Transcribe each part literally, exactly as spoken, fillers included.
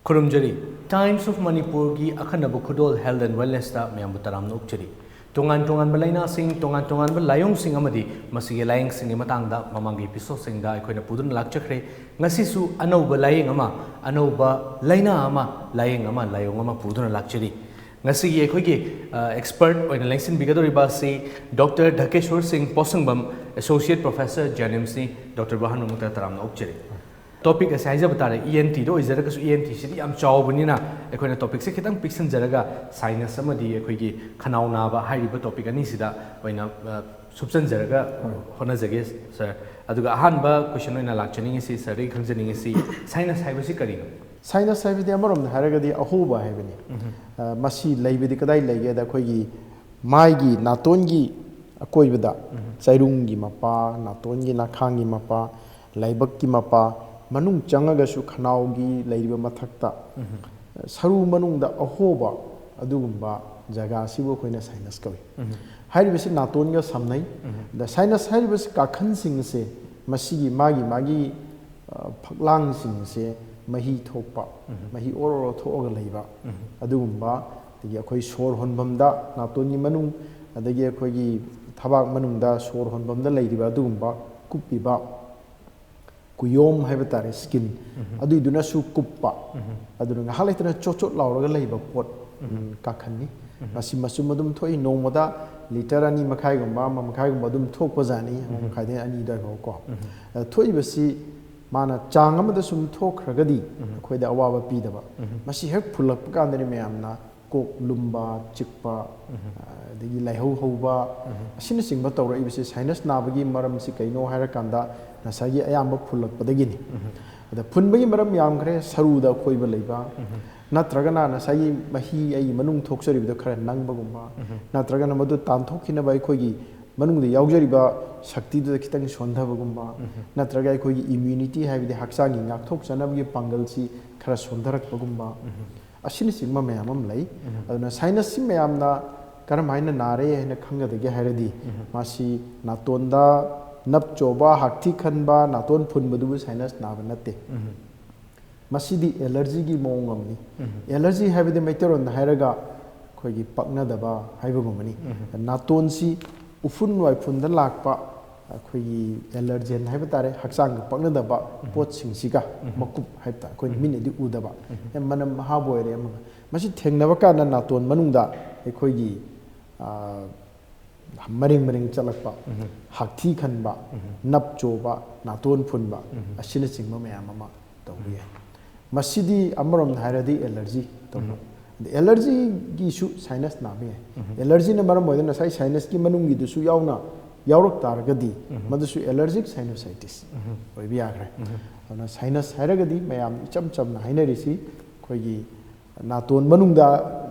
ꯈꯨꯔꯨꯝꯖꯔꯤ꯫ Times of Manipurꯒꯤ ꯑꯈꯟꯅꯕ ꯈꯨꯗꯣꯜ Health and Wellnessꯇ ꯃꯌꯥꯝꯕꯨ ꯇꯔꯥꯝꯅ ꯑꯣꯛꯆꯔꯤ꯫ ꯇꯣꯉꯥꯟ ꯇꯣꯉꯥꯟꯕ ꯂꯥꯏꯅꯥꯁꯤꯡ, ꯇꯣꯉꯥꯟ ꯇꯣꯉꯥꯟꯕ ꯂꯥꯏꯑꯣꯡꯁꯤꯡ ꯑꯃꯗꯤ ꯃꯁꯤꯒꯤ ꯂꯥꯏꯌꯦꯡꯁꯤꯡꯒꯤ ꯃꯇꯥꯡꯗ ꯃꯃꯥꯡꯒꯤ episodeꯁꯤꯡꯗ ꯑꯩꯈꯣꯏꯅ ꯄꯨꯗꯨꯅ ꯂꯥꯛꯆꯈ꯭ꯔꯦ꯫ ꯉꯁꯤꯁꯨ ꯑꯅꯧꯕ ꯂꯥꯏꯌꯦꯡ ꯑꯃ, ꯑꯅꯧꯕ ꯂꯥꯏꯅꯥ ꯑꯃ, ꯂꯥꯏꯑꯣꯡ ꯑꯃ ꯄꯨꯗꯨꯅ ꯂꯥꯛꯆꯔꯤ꯫ ꯉꯁꯤꯒꯤ ꯑꯩꯈꯣꯏꯒꯤ, ꯑ, expert ꯑꯣꯏꯅ ꯂꯦꯡꯁꯤꯟꯕꯤꯒꯗꯧꯔꯤꯕ ꯑꯁꯤ Doctor ꯙꯀꯦꯁꯣꯔ ꯁꯤꯡ ꯄꯣꯁꯪꯕꯝ, Associate Professor JNIMSꯅꯤ꯫ Doctorꯕꯨ ꯑꯍꯥꯟꯕꯃꯛꯇ ꯇꯔꯥꯝꯅ ꯑꯣꯛꯆꯔꯤ꯫ Topic ꯑꯁꯤ ꯍꯥꯏꯖꯕ ꯇꯥꯔꯦ, ENTꯗ ꯑꯣꯏꯖꯔꯒꯁꯨ, ENTꯁꯤꯗꯤ ꯌꯥꯝ ꯆꯥꯎꯕꯅꯤꯅ ꯑꯩꯈꯣꯏꯅ topicꯁꯦ ꯈꯤꯇꯪ ꯄꯤꯛꯁꯟꯖꯔꯒ sinus ꯑꯃꯗꯤ ꯑꯩꯈꯣꯏꯒꯤ ꯈꯅꯥꯎ ꯅꯥꯕ ꯍꯥꯏꯔꯤꯕ topic ꯑꯅꯤꯁꯤꯗ ꯑꯣꯏꯅ, ꯑ, ꯁꯨꯞꯆꯟꯖꯔꯒ ꯍꯣꯏ꯫ ꯍꯣꯠꯅꯖꯒꯦ, sir꯫ ꯑꯗꯨꯒ ꯑꯍꯥꯟꯕ question ꯑꯣꯏꯅ ꯂꯥꯛꯆꯅꯤꯡꯉꯤꯁꯤ, sirꯗꯒꯤ ꯈꯪꯖꯅꯤꯡꯉꯤꯁꯤ, sinus ꯍꯥꯏꯕꯁꯤ ꯀꯔꯤꯅꯣ? Sinus ꯍꯥꯏꯕꯗꯤ ꯑꯃꯔꯣꯝꯗ ꯍꯥꯏꯔꯒꯗꯤ ꯑꯍꯣꯕ ꯍꯥꯏꯕꯅꯤ꯫ ꯎꯝ꯫ ꯑ, ꯃꯁꯤ ꯂꯩꯕꯗꯤ ꯀꯗꯥꯏ ꯂꯩꯒꯦꯗ, ꯑꯩꯈꯣꯏꯒꯤ ꯃꯥꯏꯒꯤ ꯅꯥꯇꯣꯟꯒꯤ ꯑꯀꯣꯏꯕꯗ, ꯎꯝ꯫ ꯆꯩꯔꯨꯡꯒꯤ ꯃꯄꯥ, ꯅꯥꯇꯣꯟꯒꯤ ꯅꯥꯈꯥꯡꯒꯤ ꯃꯄꯥ, ꯂꯥꯏꯕꯛꯀꯤ ꯃꯄꯥ, ꯃꯅꯨꯡ ꯆꯪꯉꯒꯁꯨ ꯈꯅꯥꯎꯒꯤ ꯂꯩꯔꯤꯕ ꯃꯊꯛꯇ, ꯎꯝ꯫ ꯁꯔꯨ ꯃꯅꯨꯡꯗ ꯑꯍꯣꯕ, ꯑꯗꯨꯒꯨꯝꯕ ꯖꯒꯥ ꯑꯁꯤꯕꯨ ꯑꯩꯈꯣꯏꯅ sinus ꯀꯧꯏ꯫ ꯎꯝ꯫ ꯍꯥꯏꯔꯤꯕꯁꯤ ꯅꯥꯇꯣꯟꯒ ꯁꯝꯅꯩ꯫ ꯎꯝ꯫ ꯑꯗ sinus ꯍꯥꯏꯔꯤꯕꯁꯤ ꯀꯥꯈꯟꯁꯤꯡ ꯑꯁꯦ, ꯃꯁꯤꯒꯤ ꯃꯥꯒꯤ ꯃꯥꯒꯤ, ꯑ, ꯐꯛꯂꯥꯡꯁꯤꯡ ꯑꯁꯦ ꯃꯍꯤ ꯊꯣꯛꯄ, ꯎꯝ꯫ ꯃꯍꯤ ꯑꯣꯔꯣ ꯑꯣꯔꯣ ꯊꯣꯛꯑꯒ ꯂꯩꯕ, ꯎꯝ꯫ ꯑꯗꯨꯒꯨꯝꯕ, ꯑꯗꯒꯤ ꯑꯩꯈꯣꯏ ꯁꯣꯔ ꯍꯣꯟꯐꯝꯗ, ꯅꯥꯇꯣꯟꯒꯤ ꯃꯅꯨꯡ, ꯑꯗꯒꯤ ꯑꯩꯈꯣꯏꯒꯤ ꯊꯕꯥꯛ ꯃꯅꯨꯡꯗ ꯁꯣꯔ ꯍꯣꯟꯐꯝꯗ ꯂꯩꯔꯤꯕ ꯑꯗꯨꯒꯨꯝꯕ ꯀꯨꯞꯄꯤꯕ ꯀꯨꯌꯣꯝ ꯍꯥꯏꯕ ꯇꯥꯔꯦ, skin, ꯎꯝ꯫ ꯑꯗꯨꯏꯗꯨꯅꯁꯨ ꯀꯨꯞꯄ, ꯎꯝ꯫ ꯑꯗꯨꯅ ꯉꯥꯏꯍꯥꯛ ꯂꯩꯇꯅ ꯆꯣꯠ ꯆꯣꯠ ꯂꯥꯎꯔꯒ ꯂꯩꯕ ꯄꯣꯠ, ꯎꯝ꯫ ꯎꯝ, ꯀꯥꯈꯟꯅꯤ꯫ ꯎꯝ꯫ ꯃꯁꯤ ꯃꯆꯨꯝ ꯑꯗꯨꯝ ꯊꯣꯛꯏ, ꯅꯣꯡꯃꯗ litre ꯑꯅꯤ ꯃꯈꯥꯏꯒꯨꯝꯕ, ꯑꯃ ꯃꯈꯥꯏꯒꯨꯝꯕ ꯑꯗꯨꯝ ꯊꯣꯛꯄꯖꯥꯠꯅꯤ, ꯑꯃ ꯎꯝ꯫ ꯃꯈꯥꯏꯗꯒꯤ ꯑꯅꯤ ꯑꯗꯨꯋꯥꯏꯐꯥꯎ ꯀꯣ꯫ ꯎꯝ꯫ ꯑ, ꯊꯣꯛꯏꯕꯁꯤ ꯃꯥꯅ ꯆꯥꯡ ꯑꯃꯗ ꯁꯨꯝ ꯊꯣꯛꯈ꯭ꯔꯒꯗꯤ ꯎꯝ꯫ ꯑꯩꯈꯣꯏꯗ ꯑꯋꯥꯕ ꯄꯤꯗꯕ꯫ ꯎꯝ꯫ ꯃꯁꯤ ꯍꯦꯛ ꯐꯨꯜꯂꯛꯄ ꯀꯥꯟꯗꯅꯤ ꯃꯌꯥꯝꯅ ꯀꯣꯛ ꯂꯨꯝꯕ, ꯆꯤꯛꯄ, ꯎꯝ꯫ ꯑꯗꯒꯤ ꯂꯥꯏꯍꯧ ꯍꯧꯕ, ꯎꯝ꯫ ꯑꯁꯤꯅꯆꯤꯡꯕ ꯇꯧꯔꯛꯏꯕꯁꯤ sinus ꯅꯥꯕꯒꯤ ꯃꯔꯝꯁꯤ ꯀꯩꯅꯣ ꯍꯥꯏꯔꯀꯥꯟꯗ ꯉꯁꯥꯏꯒꯤ ꯑꯌꯥꯝꯕ ꯐꯨꯜꯂꯛꯄꯗꯒꯤꯅꯤ꯫ ꯎꯝ꯫ ꯑꯗ ꯐꯨꯟꯕꯒꯤ ꯃꯔꯝ ꯌꯥꯝꯈ꯭ꯔꯦ, ꯁꯔꯨꯗ ꯑꯈꯣꯏꯕ ꯂꯩꯕ, ꯎꯝ꯫ ꯅꯠꯇ꯭ꯔꯒꯅ ꯉꯁꯥꯏꯒꯤ ꯃꯍꯤ ꯑꯩꯒꯤ ꯃꯅꯨꯡ ꯊꯣꯛꯆꯔꯤꯕꯗꯣ ꯈꯔ ꯅꯪꯕꯒꯨꯝꯕ, ꯎꯝ꯫ ꯅꯠꯇ꯭ꯔꯒꯅ ꯃꯗꯨ ꯇꯥꯟꯊꯣꯛꯈꯤꯅꯕ ꯑꯩꯈꯣꯏꯒꯤ ꯃꯅꯨꯡꯗ ꯌꯥꯎꯖꯔꯤꯕ ꯁꯛꯇꯤꯗꯨꯗ ꯈꯤꯇꯪ ꯁꯣꯟꯊꯕꯒꯨꯝꯕ, ꯎꯝ꯫ ꯅꯠꯇ꯭ꯔꯒ ꯑꯩꯈꯣꯏꯒꯤ immunity ꯍꯥꯏꯕꯗꯤ ꯍꯛꯆꯥꯡꯒꯤ ꯉꯥꯛꯊꯣꯛꯆꯅꯕꯒꯤ ꯄꯥꯡꯒꯜꯁꯤ ꯈꯔ ꯁꯣꯟꯊꯔꯛꯄꯒꯨꯝꯕ, ꯎꯝ꯫ ꯑꯁꯤꯅꯆꯤꯡꯕ ꯃꯌꯥꯝ ꯑꯃ ꯂꯩ꯫ ꯎꯝ꯫ ꯑꯗꯨꯅ sinus ꯁꯤ ꯃꯌꯥꯝꯅ ꯀꯔꯝ ꯍꯥꯏꯅ ꯅꯥꯔꯦ ꯍꯥꯏꯅ ꯈꯪꯒꯗꯒꯦ ꯍꯥꯏꯔꯗꯤ, ꯎꯝ꯫ ꯃꯥꯁꯤ ꯅꯥꯇꯣꯟꯗ ꯅꯞ ꯆꯣꯕ, ꯍꯥꯛꯊꯤ ꯈꯟꯕ, ꯅꯥꯇꯣꯟ ꯐꯨꯟꯕꯗꯨꯕꯨ sinus ꯅꯥꯕ ꯅꯠꯇꯦ꯫ ꯃꯁꯤꯗꯤ allergy ꯒꯤ ꯃꯑꯣꯡ ꯑꯃꯅꯤ꯫ Allergy ꯍꯥꯏꯕꯗꯤ ꯃꯩꯇꯩꯂꯣꯟꯗ ꯍꯥꯏꯔꯒ ꯑꯩꯈꯣꯏꯒꯤ ꯄꯛꯅꯗꯕ ꯍꯥꯏꯕꯒꯨꯝꯕꯅꯤ꯫ ꯅꯥꯇꯣꯟꯁꯤ ꯎꯐꯨꯟ ꯋꯥꯏꯐꯨꯟꯗ ꯂꯥꯛꯄ ꯑꯩꯈꯣꯏꯒꯤ allergen ꯍꯥꯏꯕ ꯇꯥꯔꯦ, ꯍꯛꯆꯥꯡꯒ ꯄꯛꯅꯗꯕ ꯄꯣꯠꯁꯤꯡꯁꯤꯒ, ꯃꯀꯨꯞ ꯍꯥꯏꯕ ꯇꯥꯔꯦ, ꯑꯩꯈꯣꯏꯅ ꯃꯤꯅꯗꯤ ꯎꯗꯕ, ꯑꯦ, ꯃꯅꯝ ꯃꯍꯥꯕꯨ ꯑꯣꯏꯔꯦ ꯑꯃꯒ, ꯃꯁꯤ ꯊꯦꯡꯅꯕ ꯀꯥꯟꯗ ꯅꯥꯇꯣꯟ ꯃꯅꯨꯡꯗ ꯑꯩꯈꯣꯏꯒꯤ, ꯑ, ꯃꯔꯦꯡ ꯃꯔꯦꯡ ꯆꯠꯂꯛꯄ, ꯍꯥꯛꯊꯤ ꯈꯟꯕ, ꯅꯞ ꯆꯣꯕ, ꯅꯥꯇꯣꯟ ꯐꯨꯟꯕ, ꯑꯁꯤꯅꯆꯤꯡꯕ ꯃꯌꯥꯝ ꯑꯃ ꯇꯧꯕ ꯌꯥꯏ꯫ ꯃꯁꯤꯗꯤ ꯑꯃꯔꯣꯝꯗ ꯍꯥꯏꯔꯗꯤ allergy ꯇꯧꯕ꯫ ꯑꯗ allergy ꯒꯤꯁꯨ sinus ꯅꯥꯕ ꯌꯥꯏ꯫ Allergy ꯅ ꯃꯔꯝ ꯑꯣꯏꯗꯨꯅ ꯉꯁꯥꯏ sinus ꯀꯤ ꯃꯅꯨꯡꯒꯤꯗꯨꯁꯨ ꯌꯥꯎꯅ ꯌꯥꯎꯔꯛ ꯇꯥꯔꯒꯗꯤ, ꯃꯗꯨꯁꯨ allergic sinusitis ꯑꯣꯏꯕ ꯌꯥꯈ꯭ꯔꯦ꯫ ꯑꯗꯨꯅ sinus ꯍꯥꯏꯔꯒꯗꯤ ꯃꯌꯥꯝ ꯏꯆꯝ ꯆꯝꯅ ꯍꯥꯏꯅꯔꯤꯁꯤ ꯑꯩꯈꯣꯏꯒꯤ ꯅꯥꯇꯣꯟ ꯃꯅꯨꯡꯗ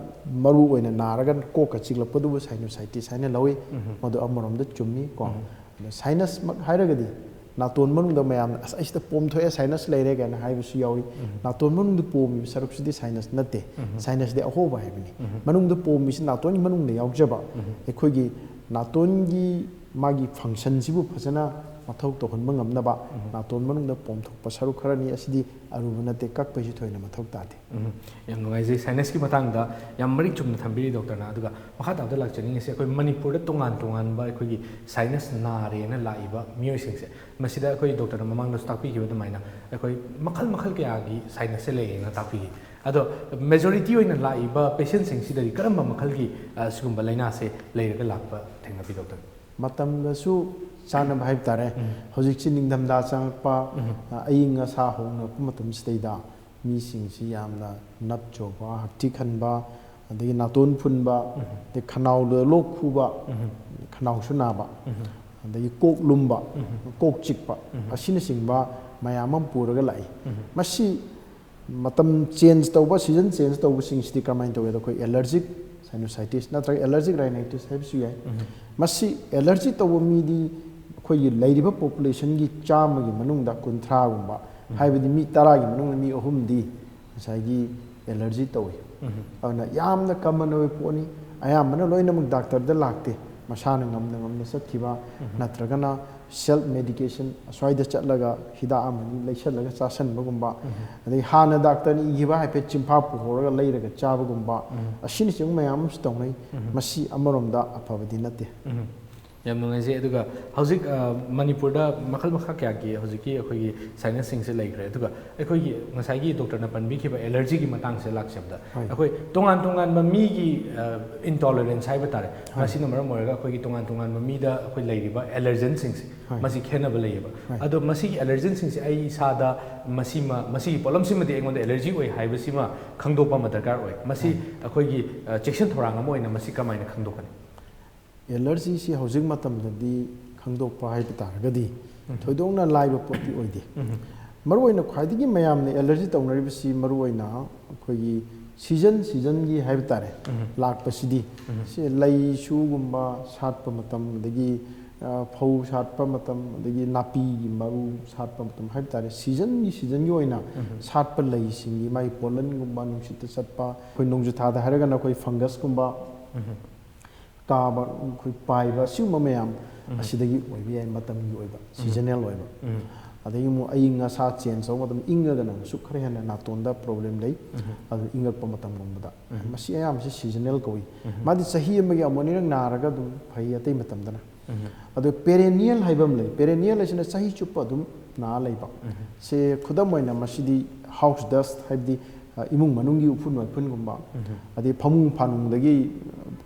ꯃꯔꯨ ꯑꯣꯏꯅ ꯅꯥꯔꯒ ꯀꯣꯛꯀ ꯆꯤꯛꯂꯛꯄꯗꯨꯕꯨ sinusitis ꯍꯥꯏꯅ ꯂꯧꯏ꯫ ꯃꯗꯨ ꯑꯃꯔꯣꯝꯗ ꯆꯨꯝꯃꯤ ꯀꯣ꯫ ꯑꯗꯣ sinus ꯃꯛ ꯍꯥꯏꯔꯒꯗꯤ ꯅꯥꯇꯣꯟ ꯃꯅꯨꯡꯗ ꯃꯌꯥꯝꯅ, "ꯑꯁ, ꯑꯩꯁꯤꯗ ꯄꯣꯝꯊꯣꯛꯑꯦ, sinus ꯂꯩꯔꯦ" ꯀꯥꯏꯅ ꯍꯥꯏꯕꯁꯨ ꯌꯥꯎꯏ꯫ ꯅꯥꯇꯣꯟ ꯃꯅꯨꯡꯗ ꯄꯣꯝꯃꯤꯕ ꯁꯔꯨꯛꯁꯤꯗꯤ sinus ꯅꯠꯇꯦ꯫ Sinus ꯗꯤ ꯑꯍꯣꯕ ꯍꯥꯏꯕꯅꯤ꯫ ꯃꯅꯨꯡꯗ ꯄꯣꯝꯃꯤꯁꯤ ꯅꯥꯇꯣꯟꯒꯤ ꯃꯅꯨꯡꯗ ꯌꯥꯎꯖꯕ, ꯑꯩꯈꯣꯏꯒꯤ ꯅꯥꯇꯣꯟꯒꯤ ꯃꯥꯒꯤ function ꯁꯤꯕꯨ ꯐꯖꯅ ꯃꯊꯧ ꯇꯧꯍꯟꯕ ꯉꯝꯅꯕ ꯅꯥꯇꯣꯟ ꯃꯅꯨꯡꯗ ꯄꯣꯝꯊꯣꯛꯄ ꯁꯔꯨꯛ ꯈꯔꯅꯤ꯫ ꯑꯁꯤꯗꯤ ꯑꯔꯨꯕ ꯅꯠꯇꯦ, ꯀꯛꯄꯩꯁꯨ ꯊꯣꯏꯅ ꯃꯊꯧ ꯇꯥꯗꯦ꯫ ꯎꯝ, ꯌꯥꯝ ꯅꯨꯡꯉꯥꯏꯖꯩ sinus ꯀꯤ ꯃꯇꯥꯡꯗ ꯌꯥꯝ ꯃꯔꯤꯛ ꯆꯨꯝꯅ ꯊꯝꯕꯤꯔꯤ doctor ꯅ꯫ ꯑꯗꯨꯒ ꯃꯈꯥ ꯇꯥꯕꯗ ꯂꯥꯛꯆꯅꯤꯡꯉꯤꯁꯦ, ꯑꯩꯈꯣꯏ ꯃꯅꯤꯄꯨꯔꯗ ꯇꯣꯉꯥꯟ ꯇꯣꯉꯥꯟꯕ ꯑꯩꯈꯣꯏꯒꯤ sinus ꯅꯥꯔꯦꯅ ꯂꯥꯛꯏꯕ ꯃꯤꯑꯣꯏꯁꯤꯡꯁꯦ, ꯃꯁꯤꯗ ꯑꯩꯈꯣꯏ doctor ꯅ ꯃꯃꯥꯡꯗꯁꯨ ꯇꯥꯛꯄꯤꯈꯤꯕ ꯑꯗꯨꯃꯥꯏꯅ ꯑꯩꯈꯣꯏ ꯃꯈꯜ ꯃꯈꯜ ꯀꯌꯥꯒꯤ sinus ꯁꯦ ꯂꯩꯌꯦꯅ ꯇꯥꯛꯄꯤꯈꯤ꯫ ꯑꯗꯣ majority ꯑꯣꯏꯅ ꯂꯥꯛꯏꯕ patient ꯁꯤꯡꯁꯤꯗꯗꯤ ꯀꯔꯝꯕ ꯃꯈꯜꯒꯤ, ꯑ, ꯁꯤꯒꯨꯝꯕ ꯂꯥꯏꯅꯥꯁꯦ ꯂꯩꯔꯒ ꯂꯥꯛꯄ ꯊꯦꯡꯅꯕꯤ doctor? ꯃꯇꯝꯒꯁꯨ ꯆꯥꯟꯅꯕ ꯍꯥꯏꯕ ꯇꯥꯔꯦ꯫ ꯎꯝ꯫ ꯍꯧꯖꯤꯛꯁꯤ ꯅꯤꯡꯊꯝꯊꯥ ꯆꯪꯉꯛꯄ, ꯎꯝ꯫ ꯑ, ꯑꯏꯪ ꯑꯁꯥ ꯍꯣꯡꯉꯛꯄ ꯃꯇꯝꯁꯤꯗꯩꯗ ꯃꯤꯁꯤꯡꯁꯤ ꯌꯥꯝꯅ ꯅꯞ ꯆꯣꯕ, ꯍꯛꯊꯤ ꯈꯟꯕ, ꯑꯗꯒꯤ ꯅꯥꯇꯣꯟ ꯐꯨꯟꯕ, ꯎꯝ꯫ ꯑꯗꯩ ꯈꯅꯥꯎꯗ ꯂꯣꯛ ꯈꯨꯕ, ꯎꯝ꯫ ꯈꯅꯥꯎꯁꯨ ꯅꯥꯕ, ꯎꯝ꯫ ꯑꯗꯒꯤ ꯀꯣꯛ ꯂꯨꯝꯕ, ꯎꯝ꯫ ꯀꯣꯛ ꯆꯤꯛꯄ, ꯎꯝ꯫ ꯑꯁꯤꯅꯆꯤꯡꯕ ꯃꯌꯥꯝ ꯑꯃ ꯄꯨꯔꯒ ꯂꯥꯛꯏ꯫ ꯎꯝ꯫ ꯃꯁꯤ ꯃꯇꯝ change ꯇꯧꯕ, season change ꯇꯧꯕꯁꯤꯡꯁꯤꯗꯤ ꯀꯔꯝꯍꯥꯏꯅ ꯇꯧꯏ ꯍꯥꯏꯗ, ꯑꯩꯈꯣꯏ allergic sinusitis ꯅꯠꯇ꯭ꯔꯒ allergic rhinitis ꯍꯥꯏꯕꯁꯨ ꯌꯥꯏ꯫ ꯎꯝ꯫ ꯃꯁꯤ allergy ꯇꯧꯕ ꯃꯤꯗꯤ ꯑꯩꯈꯣꯏꯒꯤ ꯂꯩꯔꯤꯕ population ꯒꯤ ꯆꯥꯝꯃꯒꯤ ꯃꯅꯨꯡꯗ ꯀꯨꯟꯊ꯭ꯔꯥꯒꯨꯝꯕ, ꯎꯝ꯫ ꯍꯥꯏꯕꯗꯤ ꯃꯤ ꯇꯔꯥꯒꯤ ꯃꯅꯨꯡꯗ ꯃꯤ ꯑꯍꯨꯝꯗꯤ ꯉꯁꯥꯏꯒꯤ allergy ꯇꯧꯏ꯫ ꯎꯝ꯫ ꯑꯗꯨꯅ ꯌꯥꯝꯅ common ꯑꯣꯏꯕ ꯄꯣꯠꯅꯤ꯫ ꯑꯌꯥꯝꯕꯅ ꯂꯣꯏꯅꯃꯛ doctor ꯗ ꯂꯥꯛꯇꯦ꯫ ꯃꯁꯥꯅ ꯉꯝꯅ ꯉꯝꯅ ꯆꯠꯈꯤꯕ, ꯎꯝ꯫ ꯅꯠꯇ꯭ꯔꯒꯅ self medication, ꯑꯁ꯭ꯋꯥꯏꯗ ꯆꯠꯂꯒ ꯍꯤꯗꯥꯛ ꯑꯃꯅꯤ ꯂꯩꯁꯜꯂꯒ ꯆꯥꯁꯟꯕꯒꯨꯝꯕ, ꯑꯗꯩ ꯍꯥꯟꯅ ꯗꯥꯛꯇꯔꯅ ꯏꯈꯤꯕ ꯍꯥꯏꯐꯦꯠ ꯆꯤꯟꯐꯥ ꯄꯨꯍꯧꯔꯒ ꯂꯩꯔꯒ ꯆꯥꯕꯒꯨꯝꯕ, ꯑꯁꯤꯅꯆꯤꯡꯕ ꯃꯌꯥꯝ ꯑꯃꯁꯨ ꯇꯧꯅꯩ꯫ ꯃꯁꯤ ꯑꯃꯔꯣꯝꯗ ꯑꯐꯕꯗꯤ ꯅꯠꯇꯦ꯫ ꯎꯝ꯫ ꯌꯥꯝ ꯅꯨꯡꯉꯥꯏꯖꯩ꯫ ꯑꯗꯨꯒ ꯍꯧꯖꯤꯛ, ꯑ, ꯃꯅꯤꯄꯨꯔꯗ ꯃꯈꯜ ꯃꯈꯥ ꯀꯌꯥꯒꯤ ꯍꯧꯖꯤꯛꯀꯤ ꯑꯩꯈꯣꯏꯒꯤ sinusꯁꯤꯡꯁꯦ ꯂꯩꯈ꯭ꯔꯦ꯫ ꯑꯗꯨꯒ ꯑꯩꯈꯣꯏꯒꯤ ꯉꯁꯥꯏꯒꯤ ꯗꯣꯛꯇꯔꯅ ꯄꯟꯕꯤꯈꯤꯕ allergyꯒꯤ ꯃꯇꯥꯡꯁꯦ ꯂꯥꯛꯆꯕꯗ, ꯍꯣꯏ꯫ ꯑꯩꯈꯣꯏ ꯇꯣꯉꯥꯟ ꯇꯣꯉꯥꯟꯕ ꯃꯤꯒꯤ, ꯑ, intoleranceꯍꯥꯏꯕ ꯇꯥꯔꯦ, ꯃꯁꯤꯅ ꯃꯔꯝ ꯑꯣꯏꯔꯒ ꯑꯩꯈꯣꯏꯒꯤ ꯇꯣꯉꯥꯟ ꯇꯣꯉꯥꯟꯕ ꯃꯤꯗ ꯑꯩꯈꯣꯏ ꯂꯩꯔꯤꯕ allergenꯁꯤꯡꯁꯦ, ꯍꯣꯏ꯫ ꯃꯁꯤ ꯈꯦꯠꯅꯕ ꯂꯩꯌꯦꯕ꯫ ꯍꯣꯏ꯫ ꯑꯗꯣ ꯃꯁꯤꯒꯤ allergenꯁꯤꯡꯁꯦ ꯑꯩ ꯏꯁꯥꯗ ꯃꯁꯤꯃ, ꯃꯁꯤꯒꯤ ꯄꯣꯠꯂꯝꯁꯤꯃꯗꯤ ꯑꯩꯉꯣꯟꯗ allergy ꯑꯣꯏ ꯍꯥꯏꯕꯁꯤꯃ ꯈꯪꯗꯣꯛꯄ ꯑꯃ ꯗꯔꯀꯥꯔ ꯑꯣꯏ꯫ ꯃꯁꯤ ꯑꯩꯈꯣꯏꯒꯤ, ꯑ, ꯆꯦꯛꯁꯤꯟ ꯊꯧꯔꯥꯡ ꯑꯃ ꯑꯣꯏꯅ ꯃꯁꯤ ꯀꯃꯥꯏꯅ ꯈꯪꯗꯣꯛꯀꯅꯤ? Allergyꯁꯤ ꯍꯧꯖꯤꯛ ꯃꯇꯝꯗꯗꯤ ꯈꯪꯗꯣꯛꯄ ꯍꯥꯏꯕ ꯇꯥꯔꯒꯗꯤ ꯊꯣꯏꯗꯣꯛꯅ ꯂꯥꯏꯕ ꯄꯣꯠꯇꯤ ꯑꯣꯏꯗꯦ꯫ ꯃꯔꯨꯑꯣꯏꯅ ꯈ꯭ꯋꯥꯏꯗꯒꯤ ꯃꯌꯥꯝꯅ allergy ꯇꯧꯅꯔꯤꯕꯁꯤ ꯃꯔꯨꯑꯣꯏꯅ ꯑꯩꯈꯣꯏꯒꯤ season seasonꯒꯤ ꯍꯥꯏꯕ ꯇꯥꯔꯦ, ꯂꯥꯛꯄꯁꯤꯗꯤ ꯁꯤ ꯂꯩꯁꯨꯒꯨꯝꯕ ꯁꯥꯠꯄ ꯃꯇꯝ, ꯑꯗꯒꯤ, ꯑ, ꯐꯧ ꯁꯥꯠꯄ ꯃꯇꯝ, ꯑꯗꯒꯤ ꯅꯥꯄꯤꯒꯤ ꯃꯔꯨ ꯁꯥꯠꯄ ꯃꯇꯝ ꯍꯥꯏꯕ ꯇꯥꯔꯦ, seasonꯒꯤ seasonꯒꯤ ꯑꯣꯏꯅ ꯁꯥꯠꯄ ꯂꯩꯁꯤꯡꯒꯤ ꯃꯥꯒꯤ pollenꯒꯨꯝꯕ ꯅꯨꯡꯁꯤꯠꯇ ꯆꯠꯄ, ꯑꯩꯈꯣꯏ ꯅꯣꯡꯖꯨ ꯊꯥꯗ ꯍꯥꯏꯔꯒꯅ ꯑꯩꯈꯣꯏ fungusꯀꯨꯝꯕ ꯀꯥꯕ, ꯑꯩꯈꯣꯏ ꯄꯥꯏꯕ, ꯁꯤꯒꯨꯝꯕ ꯃꯌꯥꯝ ꯑꯁꯤꯗꯒꯤ ꯑꯣꯏꯕ ꯌꯥꯏ꯫ ꯃꯇꯝꯒꯤ ꯑꯣꯏꯕ, seasonal ꯑꯣꯏꯕ꯫ ꯑꯗꯒꯤ ꯑꯃꯨꯛ ꯑꯌꯤꯡ ꯑꯁꯥ change ꯇꯧꯕ ꯃꯇꯝꯗ ꯏꯪꯉꯒꯅ ꯑꯃꯨꯛꯁꯨ ꯈꯔ ꯍꯦꯟꯅ ꯅꯥꯇꯣꯟꯗ problem ꯂꯩ꯫ ꯑꯗꯨ ꯏꯪꯉꯛꯄ ꯃꯇꯝꯒꯨꯝꯕꯗ꯫ ꯃꯁꯤ ꯑꯌꯥꯝꯕꯁꯤ seasonal ꯀꯧꯏ꯫ ꯃꯥꯗꯤ ꯆꯍꯤ ꯑꯃꯒꯤ ꯑꯃꯨꯛ ꯑꯅꯤꯔꯛ ꯅꯥꯔꯒ ꯑꯗꯨꯝ ꯐꯩ ꯑꯇꯩ ꯃꯇꯝꯗꯅ꯫ ꯑꯗꯣ perennial ꯍꯥꯏꯕ ꯑꯃ ꯂꯩ꯫ Perennial ꯍꯥꯏꯁꯤꯅ ꯆꯍꯤ ꯆꯨꯞꯄ ꯑꯗꯨꯝ ꯅꯥ ꯂꯩꯕ꯫ ꯁꯦ ꯈꯨꯗꯝ ꯑꯣꯏꯅ ꯃꯁꯤꯗꯤ house dust ꯍꯥꯏꯕꯗꯤ, ꯑ, ꯏꯃꯨꯡ ꯃꯅꯨꯡꯒꯤ ꯎꯐꯨꯟ ꯋꯥꯏꯐꯨꯟꯒꯨꯝꯕ, ꯑꯗꯩ ꯐꯃꯨꯡ ꯐꯥꯅꯨꯡꯗꯒꯤ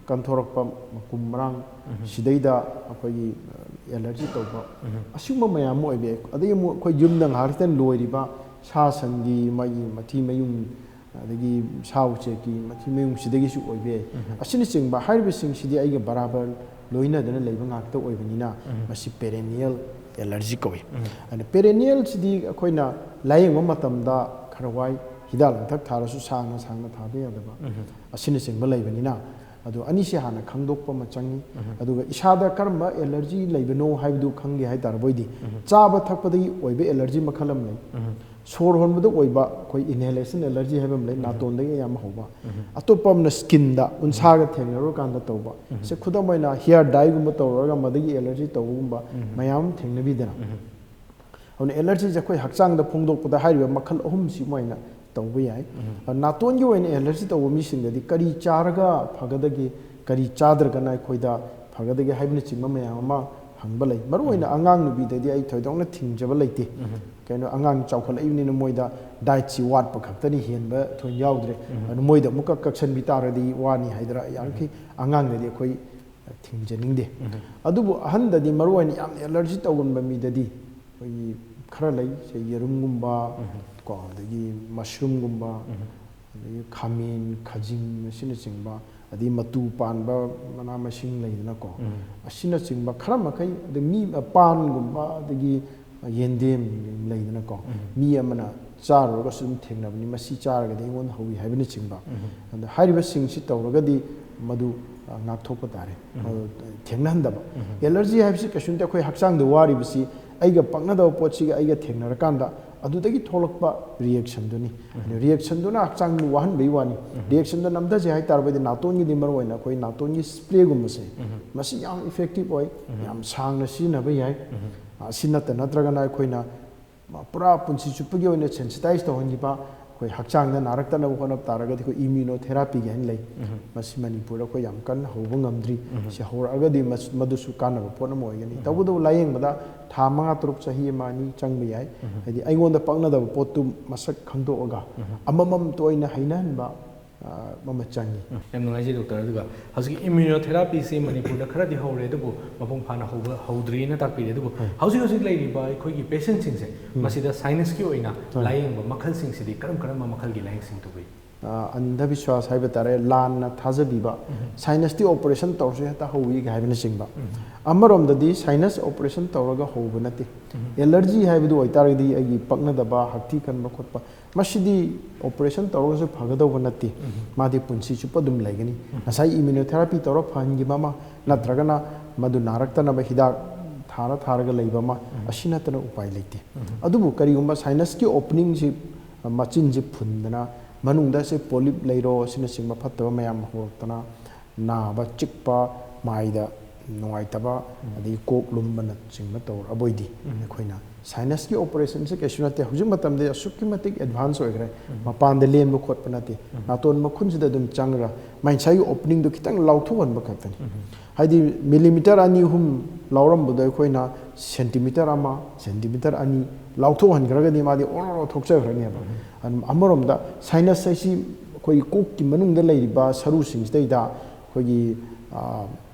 ꯀꯟꯊꯣꯔꯛꯄ ꯃꯀꯨꯝ ꯃꯔꯥꯡ, ꯁꯤꯗꯩꯗ ꯑꯩꯈꯣꯏꯒꯤ, ꯑ, allergy ꯇꯧꯕ, ꯑꯁꯤꯒꯨꯝꯕ ꯃꯌꯥꯝ ꯑꯃ ꯑꯣꯏꯕ ꯌꯥꯏ꯫ ꯑꯗꯒꯤ ꯑꯃꯨꯛ ꯑꯩꯈꯣꯏ ꯌꯨꯝꯗ ꯉꯥꯏꯍꯥꯛꯇꯪ ꯂꯣꯏꯔꯤꯕ ꯁꯥ ꯁꯟꯒꯤ ꯃꯥꯒꯤ ꯃꯊꯤ ꯃꯌꯨꯡ, ꯑꯗꯒꯤ ꯁꯥ ꯎꯆꯦꯛꯀꯤ ꯃꯊꯤ ꯃꯌꯨꯡꯁꯤꯗꯒꯤꯁꯨ ꯑꯣꯏꯕ ꯌꯥꯏ꯫ ꯑꯁꯤꯅꯆꯤꯡꯕ ꯍꯥꯏꯔꯤꯕꯁꯤꯡꯁꯤꯗꯤ ꯑꯩꯒ ꯕꯔꯥꯕꯔ ꯂꯣꯏꯅꯗꯅ ꯂꯩꯕ ꯉꯥꯛꯇ ꯑꯣꯏꯕꯅꯤꯅ ꯃꯁꯤ perennial allergy ꯀꯧꯏ꯫ ꯑꯗꯨꯅ perennialꯁꯤꯗꯤ ꯑꯩꯈꯣꯏꯅ ꯂꯥꯌꯦꯡꯕ ꯃꯇꯝꯗ ꯈꯔ ꯋꯥꯏ, ꯍꯤꯗꯥꯛ ꯂꯥꯡꯊꯛ ꯊꯥꯔꯁꯨ ꯁꯥꯡꯅ ꯁꯥꯡꯅ ꯊꯥꯕ ꯌꯥꯗꯕ ꯑꯁꯤꯅꯆꯤꯡꯕ ꯂꯩꯕꯅꯤꯅ, ꯑꯗꯣ ꯑꯅꯤꯁꯦ ꯍꯥꯟꯅ ꯈꯪꯗꯣꯛꯄ ꯑꯃ ꯆꯪꯉꯤ꯫ ꯎꯝ꯫ ꯑꯗꯨꯒ ꯏꯁꯥꯗ ꯀꯔꯝꯕ ꯑꯦꯂꯔꯖꯤ ꯂꯩꯕꯅꯣ ꯍꯥꯏꯕꯗꯨ ꯈꯪꯒꯦ ꯍꯥꯏ ꯇꯥꯔꯕꯣꯏꯗꯤ, ꯎꯝ꯫ ꯆꯥꯕ ꯊꯛꯄꯗꯒꯤ ꯑꯣꯏꯕ ꯑꯦꯂꯔꯖꯤ ꯃꯈꯜ ꯑꯃ ꯂꯩ꯫ ꯎꯝ꯫ ꯁꯣꯔ ꯍꯣꯟꯕꯗ ꯑꯣꯏꯕ ꯑꯩꯈꯣꯏ inhalation allergy ꯍꯥꯏꯕ ꯑꯃ ꯂꯩ, ꯎꯝ꯫ ꯅꯥꯇꯣꯟꯗꯒꯤ ꯑꯌꯥꯝꯕ ꯍꯧꯕ꯫ ꯎꯝ꯫ ꯑꯇꯣꯞꯄ ꯑꯃꯅ skinꯗ, ꯎꯟꯁꯥꯒ ꯊꯦꯡꯅꯔꯨꯔꯀꯥꯟꯗ ꯇꯧꯕ꯫ ꯎꯝ꯫ ꯁꯦ ꯈꯨꯗꯝ ꯑꯣꯏꯅ hair dyeꯒꯨꯝꯕ ꯇꯧꯔꯒ ꯃꯗꯒꯤ ꯑꯦꯂꯔꯖꯤ ꯇꯧꯕꯒꯨꯝꯕ ꯎꯝ꯫ ꯃꯌꯥꯝ ꯑꯃ ꯊꯦꯡꯅꯕꯤꯗꯅ꯫ ꯎꯝ꯫ ꯑꯗꯨꯅ ꯑꯦꯂꯔꯖꯤꯁꯦ ꯑꯩꯈꯣꯏ ꯍꯛꯆꯥꯡꯗ ꯐꯣꯡꯗꯣꯛꯄꯗ ꯍꯥꯏꯔꯤꯕ ꯃꯈꯜ ꯑꯍꯨꯝꯁꯤ ꯑꯣꯏꯅ ꯇꯧꯕ ꯌꯥꯏ꯫ ꯎꯝ꯫ ꯑꯗꯣ ꯅꯥꯇꯣꯟꯒꯤ ꯑꯣꯏꯅ ꯑꯦꯂꯔꯖꯤ ꯇꯧꯕ ꯃꯤꯁꯤꯡꯗꯗꯤ ꯀꯔꯤ ꯆꯥꯔꯒ ꯐꯒꯗꯒꯦ, ꯀꯔꯤ ꯆꯥꯗ꯭ꯔꯒꯅ ꯑꯩꯈꯣꯏꯗ ꯐꯒꯗꯒꯦ ꯍꯥꯏꯕꯅꯆꯤꯡꯕ ꯃꯌꯥꯝ ꯑꯃ ꯍꯪꯕ ꯂꯩ꯫ ꯃꯔꯨꯑꯣꯏꯅ ꯎꯝ꯫ ꯑꯉꯥꯡ ꯅꯨꯄꯤꯗꯗꯤ ꯑꯩ ꯊꯣꯏꯗꯣꯛꯅ ꯊꯤꯡꯖꯕ ꯂꯩꯇꯦ꯫ ꯎꯝ꯫ ꯀꯩꯅꯣ, ꯑꯉꯥꯡ ꯆꯥꯎꯈꯠꯂꯛꯏꯕꯅꯤꯅ ꯃꯣꯏꯗ dietꯁꯤ ꯋꯥꯠꯄ ꯈꯛꯇꯅꯤ, ꯍꯦꯟꯕ ꯊꯣꯏꯅ ꯌꯥꯎꯗ꯭ꯔꯦ꯫ ꯎꯝ꯫ ꯑꯗꯨ ꯃꯣꯏꯗ ꯑꯃꯨꯛꯀ ꯀꯛꯁꯟꯕꯤ ꯇꯥꯔꯗꯤ ꯋꯥꯅꯤ ꯍꯥꯏꯗꯅ ꯌꯥꯔꯤꯈꯩ ꯑꯉꯥꯡꯗꯗꯤ ꯑꯩꯈꯣꯏ ꯊꯤꯡꯖꯅꯤꯡꯗꯦ꯫ ꯎꯝ꯫ ꯑꯗꯨꯕꯨ ꯑꯍꯟꯗꯗꯤ ꯃꯔꯨꯑꯣꯏꯅ ꯌꯥꯝꯅ ꯑꯦꯂꯔꯖꯤ ꯇꯧꯒꯟꯕ ꯃꯤꯗꯗꯤ ꯑꯩꯈꯣꯏꯒꯤ ꯈꯔ ꯂꯩ, ꯁꯦ ꯌꯦꯔꯨꯝꯒꯨꯝꯕ, ꯎꯝ꯫ ꯀꯣ, ꯑꯗꯒꯤ mushroomꯒꯨꯝꯕ, ꯎꯝ꯫ ꯑꯗꯒꯤ ꯈꯥꯃꯦꯟ, ꯈꯥꯖꯤꯡ ꯑꯁꯤꯅꯆꯤꯡꯕ, ꯑꯗꯒꯤ ꯃꯇꯨ ꯄꯥꯟꯕ ꯃꯅꯥ ꯃꯁꯤꯡ ꯂꯩꯗꯅꯀꯣ, ꯎꯝ꯫ ꯑꯁꯤꯅꯆꯤꯡꯕ ꯈꯔ ꯃꯈꯩ, ꯑꯗꯩ ꯃꯤ, ꯄꯥꯟꯒꯨꯝꯕ, ꯑꯗꯒꯤ ꯌꯦꯟꯗꯦꯝ ꯂꯩꯗꯅꯀꯣ, ꯎꯝ꯫ ꯃꯤ ꯑꯃꯅ ꯆꯥꯔꯨꯔꯒꯁꯨ ꯑꯗꯨꯝ ꯊꯦꯡꯅꯕꯅꯤ, ꯃꯁꯤ ꯆꯥꯔꯒꯗꯤ ꯑꯩꯉꯣꯟꯗ ꯍꯧꯋꯤ ꯍꯥꯏꯕꯅꯆꯤꯡꯕ꯫ ꯎꯝ꯫ ꯑꯗ ꯍꯥꯏꯔꯤꯕꯁꯤꯡꯁꯤ ꯇꯧꯔꯒꯗꯤ ꯃꯗꯨ, ꯑ, ꯉꯥꯛꯊꯣꯛꯄ ꯇꯥꯔꯦ꯫ ꯎꯝ꯫ ꯑ, ꯊꯦꯡꯅꯍꯟꯗꯕ꯫ ꯎꯝ꯫ ꯑꯦꯂꯔꯖꯤ ꯍꯥꯏꯕꯁꯤ ꯀꯩꯁꯨ ꯅꯠꯇꯦ, ꯑꯩꯈꯣꯏ ꯍꯛꯆꯥꯡꯗ ꯋꯥꯔꯤꯕꯁꯤ ꯑꯩꯒ ꯄꯛꯅꯗꯕ ꯄꯣꯠꯁꯤꯒ ꯑꯩꯒ ꯊꯦꯡꯅꯔꯀꯥꯟꯗ ꯑꯗꯨꯗꯒꯤ ꯊꯣꯛꯂꯛꯄ reactionꯗꯨꯅꯤ꯫ ꯎꯝ꯫ Reactionꯗꯨꯅ ꯍꯛꯆꯥꯡꯗꯨ ꯋꯥꯍꯟꯕꯒꯤ ꯋꯥꯅꯤ꯫ ꯎꯝ꯫ Reactionꯗꯣ ꯅꯝꯊꯁꯦ ꯍꯥꯏ ꯇꯥꯔꯕꯗꯤ ꯅꯥꯇꯣꯟꯒꯤꯗꯤ ꯃꯔꯨꯑꯣꯏꯅ ꯑꯩꯈꯣꯏ ꯅꯥꯇꯣꯟꯒꯤ sprayꯒꯨꯝꯕꯁꯦ, ꯎꯝ꯫ ꯃꯁꯤ ꯌꯥꯝ effective ꯑꯣꯏ, ꯎꯝ꯫ ꯌꯥꯝ ꯁꯥꯡꯅ ꯁꯤꯖꯤꯟꯅꯕ ꯌꯥꯏ꯫ ꯎꯝ꯫ ꯑꯁꯤ ꯅꯠꯇ ꯅꯠꯇ꯭ꯔꯒꯅ ꯑꯩꯈꯣꯏꯅ ꯄꯨꯔꯥ ꯄꯨꯟꯁꯤ ꯆꯨꯞꯄꯒꯤ ꯑꯣꯏꯅ sensitize ꯇꯧꯍꯟꯈꯤꯕ, ꯑꯩꯈꯣꯏ ꯍꯛꯆꯥꯡꯗ ꯅꯥꯔꯛꯇꯅꯕ ꯍꯣꯠꯅꯕ ꯇꯥꯔꯒꯗꯤ ꯑꯩꯈꯣꯏ immunotherapyꯒꯤ ꯍꯥꯏꯅ ꯂꯩ꯫ ꯎꯝ꯫ ꯃꯁꯤ ꯃꯅꯤꯄꯨꯔꯗ ꯑꯩꯈꯣꯏ ꯌꯥꯝ ꯀꯟꯅ ꯍꯧꯕ ꯉꯝꯗ꯭ꯔꯤ꯫ ꯎꯝ꯫ ꯁꯤ ꯍꯧꯔꯛꯑꯒꯗꯤ ꯃꯁ-, ꯃꯗꯨꯁꯨ ꯀꯥꯟꯅꯕ ꯄꯣꯠ ꯑꯃ ꯑꯣꯏꯒꯅꯤ꯫ ꯎꯝ꯫ ꯇꯧꯕꯇꯕꯨ ꯂꯥꯏꯌꯦꯡꯕꯗ ꯊꯥ ꯃꯉꯥ, ꯇꯔꯨꯛ, ꯆꯍꯤ ꯑꯃ, ꯑꯅꯤ ꯆꯪꯕ ꯌꯥꯏ꯫ ꯎꯝ꯫ ꯍꯥꯏꯗꯤ ꯑꯩꯉꯣꯟꯗ ꯄꯛꯅꯗꯕ ꯄꯣꯠꯇꯨ ꯃꯁꯛ ꯈꯪꯗꯣꯛꯑꯒ ꯎꯝ꯫ ꯑꯃꯃꯝꯇ ꯑꯣꯏꯅ ꯍꯩꯅꯍꯟꯕ, ꯑ, ꯑꯃ ꯆꯪꯉꯤ꯫ ꯎꯝ꯫ ꯌꯥꯝ ꯅꯨꯡꯉꯥꯏꯖꯩ ꯗꯣꯛꯇꯔ꯫ ꯑꯗꯨꯒ ꯍꯧꯖꯤꯛꯀꯤ immunotherapyꯁꯤ ꯃꯅꯤꯄꯨꯔꯗ ꯈꯔꯗꯤ ꯍꯧꯔꯦ, ꯑꯗꯨꯕꯨ ꯃꯄꯨꯡ ꯐꯥꯅ ꯍꯧꯕ, ꯍꯧꯗ꯭ꯔꯤꯅ ꯇꯥꯛꯄꯤꯔꯦ꯫ ꯑꯗꯨꯕꯨ ꯎꯝ꯫ ꯍꯧꯖꯤꯛ ꯍꯧꯖꯤꯛ ꯂꯩꯔꯤꯕ ꯑꯩꯈꯣꯏꯒꯤ patientꯁꯤꯡꯁꯦ, ꯎꯝ꯫ ꯃꯁꯤꯗ sinussꯀꯤ ꯑꯣꯏꯅ ꯎꯝ꯫ ꯂꯥꯏꯌꯦꯡꯕ ꯃꯈꯜꯁꯤꯡꯁꯤꯗꯤ ꯀꯔꯝ ꯀꯔꯝꯕ ꯃꯈꯜꯒꯤ ꯂꯥꯏꯌꯦꯡꯁꯤꯡ ꯇꯧꯕꯤ? ꯑ, ꯑꯟꯙꯕꯤꯁ꯭ꯋꯥꯁ ꯍꯥꯏꯕ ꯇꯥꯔꯦ, ꯂꯥꯟꯅ ꯊꯥꯖꯕꯤꯕ, ꯁꯥꯏꯅꯁꯇꯤ ꯑꯣꯄꯔꯦꯁꯟ ꯇꯧꯔꯁꯨ ꯍꯦꯛꯇ ꯍꯧꯋꯤꯒ ꯍꯥꯏꯕꯅꯆꯤꯡꯕ꯫ ꯑꯃꯔꯣꯝꯗꯗꯤ ꯁꯥꯏꯅꯁ ꯑꯣꯄꯔꯦꯁꯟ ꯇꯧꯔꯒ ꯍꯧꯕ ꯅꯠꯇꯦ꯫ ꯑꯦꯂꯔꯖꯤ ꯍꯥꯏꯕꯗꯨ ꯑꯣꯏꯇꯥꯔꯒꯗꯤ ꯑꯩꯒꯤ ꯄꯛꯅꯗꯕ, ꯍꯛꯊꯤ ꯈꯟꯕ ꯈꯣꯠꯄ, ꯃꯁꯤꯗꯤ ꯑꯣꯄꯔꯦꯁꯟ ꯇꯧꯔꯒꯁꯨ ꯐꯒꯗꯧꯕ ꯅꯠꯇꯦ꯫ ꯃꯥꯗꯤ ꯄꯨꯟꯁꯤ ꯆꯨꯞꯄ ꯑꯗꯨꯝ ꯂꯩꯒꯅꯤ꯫ ꯉꯁꯥꯏ ꯏꯝꯌꯨꯅꯣꯊꯦꯔꯥꯄꯤ ꯇꯧꯔ ꯐꯍꯟꯈꯤꯕ ꯑꯃ, ꯅꯠꯇ꯭ꯔꯒꯅ ꯃꯗꯨ ꯅꯥꯔꯛꯇꯅꯕ ꯍꯤꯗꯥꯛ ꯊꯥꯔ ꯊꯥꯔꯒ ꯂꯩꯕ ꯑꯃ, ꯑꯁꯤ ꯅꯠꯇꯅ ꯎꯄꯥꯏ ꯂꯩꯇꯦ꯫ ꯑꯗꯨꯕꯨ ꯀꯔꯤꯒꯨꯝꯕ ꯁꯥꯏꯅꯁꯀꯤ ꯑꯣꯄꯅꯤꯡꯁꯤ, ꯃꯆꯤꯟꯁꯤ ꯐꯨꯟꯗꯅ ꯃꯅꯨꯡꯗ ꯁꯤ ꯄꯣꯂꯤꯞ ꯂꯩꯔꯣ ꯑꯁꯤꯅꯆꯤꯡꯕ ꯐꯠꯇꯕ ꯃꯌꯥꯝ ꯍꯧꯔꯛꯇꯅ ꯅꯥꯕ, ꯆꯤꯛꯄ, ꯃꯥꯏꯗ ꯅꯨꯡꯉꯥꯏꯇꯕ, ꯑꯗꯒꯤ ꯀꯣꯛ ꯂꯨꯝꯕꯅꯆꯤꯡꯕ ꯇꯧꯔꯛꯑꯕꯣꯏꯗꯤ ꯑꯩꯈꯣꯏꯅ ꯁꯥꯏꯅꯁꯀꯤ ꯑꯣꯄꯔꯦꯁꯟꯁꯦ ꯀꯩꯁꯨ ꯅꯠꯇꯦ꯫ ꯍꯧꯖꯤꯛ ꯃꯇꯝꯗꯤ ꯑꯁꯨꯛꯀꯤ ꯃꯇꯤꯛ ꯑꯦꯗꯚꯥꯟꯁ ꯑꯣꯏꯈ꯭ꯔꯦ꯫ ꯃꯄꯥꯟꯗ ꯂꯦꯟꯕ ꯈꯣꯠꯄ ꯅꯠꯇꯦ꯫ ꯅꯥꯇꯣꯟ ꯃꯈꯨꯟꯁꯤꯗ ꯑꯗꯨꯝ ꯆꯪꯉꯒ ꯃꯥꯏ ꯉꯁꯥꯏꯒꯤ ꯑꯣꯄꯅꯤꯡꯗꯣ ꯈꯤꯇꯪ ꯂꯥꯎꯊꯣꯛꯍꯟꯕ ꯈꯛꯇꯅꯤ꯫ ꯍꯥꯏꯗꯤ ꯃꯤꯂꯤꯃꯤꯇꯔ ꯑꯅꯤ ꯑꯍꯨꯝ ꯂꯥꯎꯔꯝꯕꯗꯣ ꯑꯩꯈꯣꯏꯅ ꯁꯦꯟꯇꯤꯃꯤꯇꯔ ꯑꯃ, ꯁꯦꯟꯇꯤꯃꯤꯇꯔ ꯑꯅꯤ ꯂꯥꯎꯊꯣꯛꯍꯟꯈ꯭ꯔꯒꯗꯤ ꯃꯥꯗꯤ ꯑꯣꯔꯣ ꯑꯣꯔꯣ ꯊꯣꯛꯆꯈ꯭ꯔꯅꯦꯕ꯫ ꯑꯗꯨꯝ ꯑꯃꯔꯣꯝꯗ ꯁꯥꯏꯅꯁ ꯍꯥꯏꯁꯤ ꯑꯩꯈꯣꯏꯒꯤ ꯀꯣꯛꯀꯤ ꯃꯅꯨꯡꯗ ꯂꯩꯔꯤꯕ ꯁꯔꯨꯁꯤꯡꯁꯤꯗꯩꯗ ꯑꯩꯈꯣꯏꯒꯤ, ꯑ,